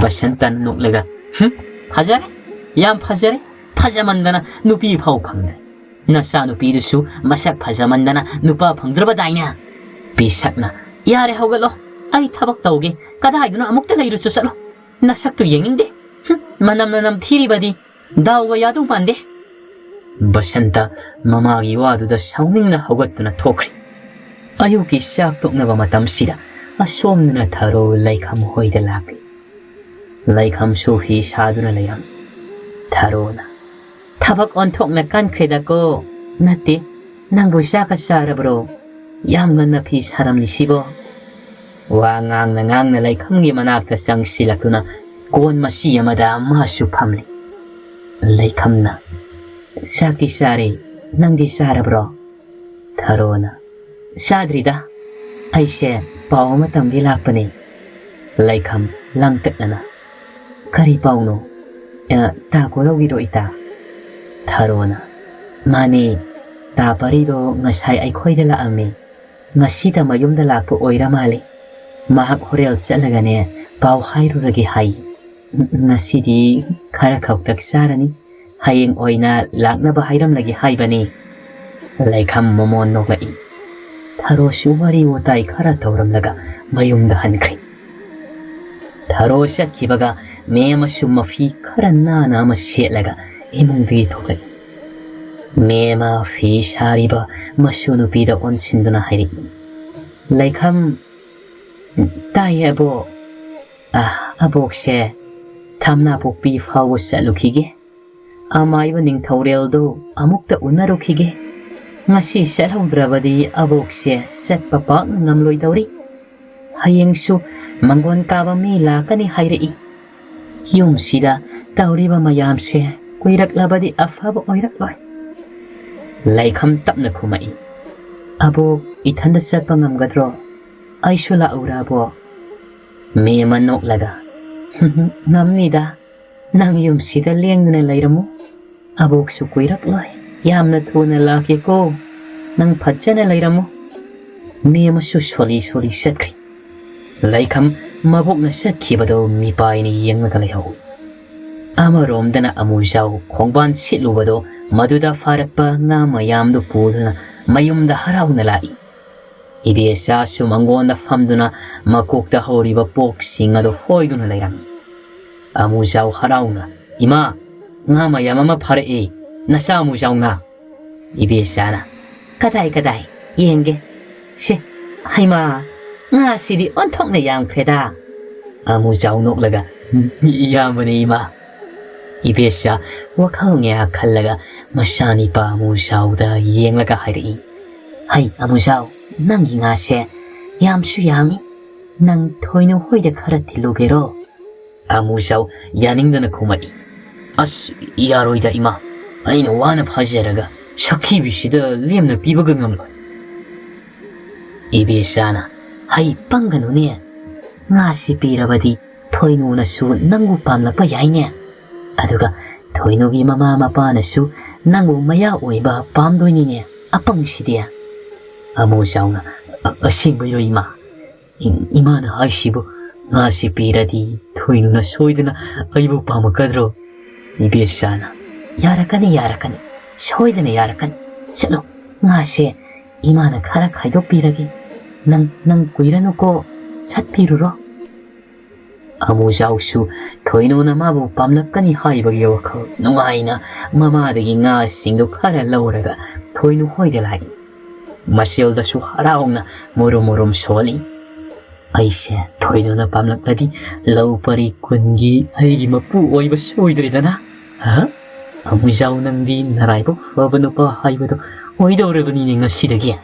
ꯕꯁꯟꯇꯅ ꯅꯣꯛꯂꯒ, "ꯍꯨꯝ, ꯐꯖꯔꯦ, ꯌꯥꯝ ꯐꯖꯔꯦ꯫ ꯐꯖꯃꯟꯗꯅ ꯅꯨꯄꯤ ꯐꯥꯎ ꯐꯪꯗ꯭ꯔꯦ꯫ ꯅꯆꯥꯅꯨꯄꯤꯗꯨꯁꯨ ꯃꯁꯛ ꯐꯖꯃꯟꯗꯅ ꯅꯨꯄꯥ ꯐꯪꯗ꯭ꯔꯕꯗꯥꯏꯅꯦ?" ꯄꯤꯁꯛꯅ, "ꯌꯥꯔꯦ, ꯍꯧꯒꯠꯂꯣ꯫ ꯑꯩ ꯊꯕꯛ ꯇꯧꯒꯦ꯫ ꯀꯗꯥꯏꯗꯅꯣ ꯑꯃꯨꯛꯇ ꯂꯩꯔꯨꯆꯣ ꯆꯠꯂꯣ꯫ ꯅꯁꯛꯇꯨ ꯌꯦꯡꯅꯤꯡꯗꯦ꯫ ꯍꯨꯝ, ꯃꯅꯝꯅ ꯅꯝꯊꯤꯔꯤꯕꯗꯤ꯫ ꯗꯥꯎꯒ ꯌꯥꯗꯧ ꯃꯥꯟꯗꯦ꯫" ꯕꯁꯟꯇ ꯃꯃꯥꯒꯤ ꯋꯥꯗꯨꯗ ꯁꯥꯎꯅꯤꯡꯅ ꯍꯧꯒꯠꯇꯨꯅ ꯊꯣꯛꯈ꯭ꯔꯦ꯫ ꯑꯌꯨꯛꯀꯤ ꯆꯥꯛ ꯇꯣꯛꯅꯕ ꯃꯇꯝꯁꯤꯗ ꯑꯁꯣꯝꯗꯅ ꯊꯔꯣ ꯂꯩꯈꯝ ꯍꯣꯏꯗ ꯂꯥꯛꯂꯤ꯫ ꯂꯩꯈꯝꯁꯨ ꯐꯤ ꯁꯥꯗꯨꯅ ꯂꯩꯔꯝꯃꯤ꯫ ꯊꯔꯣꯅ, "ꯊꯕꯛ ꯑꯣꯟꯊꯣꯛꯅ ꯀꯟꯈ꯭ꯔꯦꯗꯀꯣ꯫ ꯅꯠꯇꯦ, ꯅꯪꯕꯨ ꯆꯥꯛꯀ ꯆꯥꯔꯕ꯭ꯔꯣ? ꯌꯥꯝ ꯉꯟꯅ ꯐꯤ ꯁꯥꯔꯝꯂꯤꯁꯤꯕꯣ?" ꯋꯥ ꯉꯥꯡꯅ ꯉꯥꯡꯅ ꯂꯩꯈꯝꯒꯤ ꯃꯅꯥꯛꯇ ꯆꯪꯁꯤꯜꯂꯛꯇꯨꯅ ꯀꯣꯟ ꯃꯆꯤ ꯑꯃꯗ ꯃꯥꯁꯨ ꯐꯝꯂꯤ꯫ ꯂꯩꯈꯝꯅ, "ꯆꯥꯛꯇꯤ ꯆꯥꯔꯦ, ꯅꯪꯗꯤ ꯆꯥꯔꯕ꯭ꯔꯣ?" ꯊꯔꯣꯅ, "ꯆꯥꯗ꯭ꯔꯤꯗ, ꯑꯩꯁꯦ ꯄꯥꯎ ꯑꯃ ꯇꯝꯒꯦ ꯂꯥꯛꯄꯅꯦ꯫" ꯂꯩꯈꯝ ꯂꯥꯡꯇꯛꯅꯅ, "ꯀꯔꯤ ꯄꯥꯎꯅꯣ? ꯑ, ꯇꯥ ꯀꯣꯂꯧꯒꯤꯔꯣ, ꯏꯇꯥ?" ꯊꯔꯣꯅ, "ꯃꯥꯅꯦ, ꯇꯥ ꯄꯔꯤꯗꯣ ꯉꯁꯥꯏ ꯑꯩꯈꯣꯏꯗ ꯂꯥꯛꯑꯝꯃꯤ꯫ ꯉꯁꯤꯗ ꯃꯌꯨꯝꯗ ꯂꯥꯛꯄ ꯑꯣꯏꯔ ꯃꯥꯜꯂꯦ꯫ ꯃꯍꯥꯛ ꯍꯣꯔꯦꯜ ꯆꯠꯂꯒꯅꯦ ꯄꯥꯎ ꯍꯥꯏꯔꯨꯔꯒꯦ ꯍꯥꯏ꯫ ꯉꯁꯤꯗꯤ ꯈꯔ ꯈꯧꯇꯛ ꯆꯥꯔꯅꯤ꯫ ꯍꯌꯦꯡ ꯑꯣꯏꯅ ꯂꯥꯛꯅꯕ ꯍꯥꯏꯔꯝꯂꯒꯦ ꯍꯥꯏꯕꯅꯤ꯫" ꯂꯩꯈꯝ ꯃꯃꯣꯟ ꯅꯣꯛꯂꯛꯏ꯫ ꯊꯔꯣꯁꯨ ꯋꯥꯔꯤ ꯋꯥꯇꯥꯏ ꯈꯔ ꯇꯧꯔꯝꯂꯒ ꯃꯌꯨꯝꯗ ꯍꯟꯈ꯭ꯔꯦ꯫ ꯊꯔꯣ ꯆꯠꯈꯤꯕꯒ ꯃꯦꯝꯃꯁꯨ ꯃꯐꯤ ꯈꯔ ꯅꯥꯟꯅ ꯑꯃ ꯁꯦꯠꯂꯒ ꯏꯃꯨꯡꯗꯒꯤ ꯊꯣꯛꯂꯛꯏ꯫ ꯃꯦꯝꯃ ꯐꯤ ꯁꯥꯔꯤꯕ ꯃꯁꯨ ꯅꯨꯄꯤꯗ ꯑꯣꯟꯁꯤꯟꯗꯨꯅ ꯍꯥꯏꯔꯛꯏ꯫ ꯂꯩꯈꯝ, "ꯇꯥꯏꯌꯦ ꯑꯕꯣꯛ꯫ ꯑ, ꯑꯕꯣꯛꯁꯦ ꯊꯝꯅꯥꯄꯣꯛꯄꯤ ꯐꯥꯎꯕ ꯆꯠꯂꯨꯈꯤꯒꯦ꯫ ꯑꯃꯥꯏꯕ ꯅꯤꯡꯊꯧꯔꯦꯜꯗꯣ ꯑꯃꯨꯛꯇ ꯎꯅꯔꯨꯈꯤꯒꯦ꯫ ꯉꯁꯤ ꯆꯠꯍꯧꯗ꯭ꯔꯕꯗꯤ ꯑꯕꯣꯛꯁꯦ ꯆꯠꯄ ꯄꯥꯛꯅ ꯉꯝꯂꯣꯏꯗꯧꯔꯤ꯫ ꯍꯌꯦꯡꯁꯨ ꯃꯪꯒꯣꯟ ꯀꯥꯕ ꯃꯤ ꯂꯥꯛꯀꯅꯤ ꯍꯥꯏꯔꯛꯏ꯫ ꯌꯨꯝꯁꯤꯗ ꯇꯧꯔꯤꯕ ꯃꯌꯥꯝꯁꯦ ꯀꯨꯏꯔꯛꯂꯕꯗꯤ ꯑꯐꯕ ꯑꯣꯏꯔꯛꯂꯣꯏ꯫ ꯂꯩꯈꯝ ꯇꯞꯅ ꯈꯨꯝꯃꯛꯏ, "ꯑꯕꯣꯛ, ꯏꯊꯟꯗ ꯆꯠꯄ ꯉꯝꯒꯗ꯭ꯔꯣ? ꯑꯩꯁꯨ ꯂꯥꯛꯎꯔꯥ, ꯑꯕꯣꯛ?" ꯃꯦꯝꯃ ꯅꯣꯛꯂꯒ, "ꯉꯝꯅꯤꯗ, ꯅꯪ ꯌꯨꯝꯁꯤꯗ ꯂꯦꯡꯗꯅ ꯂꯩꯔꯝꯃꯨ꯫ ꯑꯕꯣꯛꯁꯨ ꯀꯨꯏꯔꯛꯂꯣꯏ꯫ ꯌꯥꯝꯅ ꯊꯨꯅ ꯂꯥꯛꯀꯦꯀꯣ꯫ ꯅꯪ ꯐꯖꯅ ꯂꯩꯔꯝꯃꯨ꯫" ꯃꯦꯝꯃꯁꯨ ꯁꯣꯜꯂꯤ ꯁꯣꯜꯂꯤ ꯆꯠꯈ꯭ꯔꯦ꯫ ꯂꯩꯈꯝ ꯃꯕꯣꯛꯅ ꯆꯠꯈꯤꯕꯗꯨ ꯃꯤꯄꯥꯏꯅ ꯌꯦꯡꯂꯒ ꯂꯩꯍꯧꯏ꯫ ꯑꯃꯔꯣꯝꯗꯅ ꯑꯃꯨꯖꯥꯎ ꯈꯣꯡꯕꯥꯟ ꯁꯤꯠꯂꯨꯕꯗꯨ ꯃꯗꯨꯗ ꯐꯥꯔꯛꯄ ꯉꯥ ꯃꯌꯥꯝꯗꯨ ꯄꯨꯗꯨꯅ ꯃꯌꯨꯝꯗ ꯍꯔꯥꯎꯅ ꯂꯥꯛꯏ꯫ ꯏꯕꯦꯆꯥꯁꯨ ꯃꯪꯒꯣꯟꯗ ꯐꯝꯗꯨꯅ ꯃꯀꯣꯛꯇ ꯍꯧꯔꯤꯕ ꯄꯣꯛꯁꯤꯡ ꯑꯗꯨ ꯍꯣꯏꯗꯨꯅ ꯂꯩꯔꯝꯃꯤ꯫ ꯑꯃꯨꯖꯥꯎ ꯍꯔꯥꯎꯅ, "ꯏꯃꯥ, ꯉꯥ ꯃꯌꯥꯝ ꯑꯃ ꯐꯥꯔꯛꯏ, ꯅꯆꯥ ꯑꯃꯨꯖꯥꯎꯅ꯫" ꯏꯕꯦꯆꯥꯅ, "ꯀꯗꯥꯏ, ꯀꯗꯥꯏ? ꯌꯦꯡꯒꯦ꯫ ꯁꯦ, ꯍꯩꯃꯥ, ꯉꯥꯁꯤꯗꯤ ꯑꯣꯟꯊꯣꯛꯅ ꯌꯥꯝꯈ꯭ꯔꯦꯗ꯫" ꯑꯃꯨꯖꯥꯎ ꯅꯣꯛꯂꯒ, "ꯌꯥꯝꯕꯅꯤ, ꯏꯃꯥ꯫" ꯏꯕꯦꯆꯥ ꯋꯥꯈꯜ ꯉꯥꯏꯍꯥꯛ ꯈꯜꯂꯒ ꯃꯆꯥꯅꯤꯄꯥ ꯑꯃꯨꯖꯥꯎꯗ ꯌꯦꯡꯂꯒ ꯍꯥꯏꯔꯛꯏ, "ꯍꯩ, ꯑꯃꯨꯖꯥꯎ, ꯅꯪꯒꯤ ꯉꯥꯁꯦ ꯌꯥꯝꯁꯨ ꯌꯥꯝꯃꯤ꯫ ꯅꯪ ꯊꯣꯏꯅꯨ ꯍꯣꯏꯗ ꯈꯔ ꯊꯤꯜꯂꯨꯒꯦꯔꯣ?" ꯑꯃꯨꯖꯥꯎ ꯌꯥꯅꯤꯡꯗꯅ ꯈꯨꯝꯃꯛꯏ, "ꯑꯁ, ꯌꯥꯔꯣꯏꯗ, ꯏꯃꯥ꯫ ꯑꯩꯅ ꯋꯥꯅ ꯐꯥꯖꯔꯒ ꯁꯛꯊꯤꯕꯤꯁꯤꯗ ꯂꯦꯝꯅ ꯄꯤꯕꯒ ꯉꯝꯂꯣꯏ꯫" ꯏꯕꯦꯆꯥꯅ, "ꯍꯩ, ꯄꯪꯒꯅꯨꯅꯦ꯫ ꯉꯥꯁꯤ ꯄꯤꯔꯕꯗꯤ ꯊꯣꯏꯅꯨꯅꯁꯨ ꯅꯪꯕꯨ ꯄꯥꯝꯂꯛꯄ ꯌꯥꯏꯅꯦ꯫ ꯑꯗꯨꯒ ꯊꯣꯏꯅꯨꯒꯤ ꯃꯃꯥ ꯃꯄꯥꯅꯁꯨ ꯅꯪꯕꯨ ꯃꯌꯥ ꯑꯣꯏꯕ ꯄꯥꯝꯗꯣꯏꯅꯤꯅꯦ, ꯑꯄꯪꯁꯤꯗꯤ꯫" ꯑꯃꯨꯖꯥꯎꯅ, "ꯑ-, ꯑꯁꯦꯡꯕꯩꯔꯣ, ꯏꯃꯥ? ꯏ-, ꯏꯃꯥꯅ ꯍꯥꯏꯁꯤꯕꯨ ꯉꯥꯁꯤ ꯄꯤꯔꯗꯤ ꯊꯣꯏꯅꯨꯅ ꯁꯣꯏꯗꯅ ꯑꯩꯕꯨ ꯄꯥꯝꯃꯛꯀꯗ꯭ꯔꯣ?" ꯏꯕꯦꯆꯥꯅ, "ꯌꯥꯔꯛꯀꯅꯤ, ꯌꯥꯔꯛꯀꯅꯤ, ꯁꯣꯏꯗꯅ ꯌꯥꯔꯛꯀꯅꯤ꯫ ꯆꯠꯂꯣ, ꯉꯥꯁꯦ ꯏꯃꯥꯅ ꯈꯔ ꯈꯥꯏꯗꯣꯛꯄꯤꯔꯒꯦ꯫ ꯅꯪ, ꯅꯪ ꯀꯨꯏꯔꯅꯨꯀꯣ, ꯁꯠꯄꯤꯔꯨꯔꯣ꯫" ꯑꯃꯨꯖꯥꯎꯁꯨ ꯊꯣꯏꯅꯨꯅ ꯃꯥꯕꯨ ꯄꯥꯝꯂꯛꯀꯅꯤ ꯍꯥꯏꯕꯒꯤ ꯋꯥꯈꯜ ꯅꯨꯡꯉꯥꯏꯅ ꯃꯃꯥꯗꯒꯤ ꯉꯥꯁꯤꯡꯗꯨ ꯈꯔ ꯂꯧꯔꯒ ꯊꯣꯏꯅꯨ ꯍꯣꯏꯗ ꯂꯥꯛꯏ꯫ ꯃꯆꯤꯜꯗꯁꯨ ꯍꯔꯥꯎꯅ ꯃꯨꯔꯨꯝ ꯃꯨꯔꯨꯝ ꯁꯣꯜꯂꯤ꯫ "ꯑꯩꯁꯦ ꯊꯣꯏꯅꯨꯅ ꯄꯥꯝꯂꯛꯂꯗꯤ ꯂꯧ ꯄꯔꯤ ꯀꯨꯟꯒꯤ ꯑꯩꯒꯤ ꯃꯄꯨ ꯑꯣꯏꯕ ꯁꯣꯏꯗ꯭ꯔꯦꯗꯅ꯫ ꯍꯥ? ꯑꯃꯨꯖꯥꯎ, ꯅꯪꯗꯤ ꯅꯔꯥꯏꯕꯛ ꯐꯕ ꯅꯨꯄꯥ ꯍꯥꯏꯕꯗꯣ ꯑꯣꯏꯗꯧꯔꯕꯅꯤꯅꯦ ꯉꯁꯤꯗꯒꯤ꯫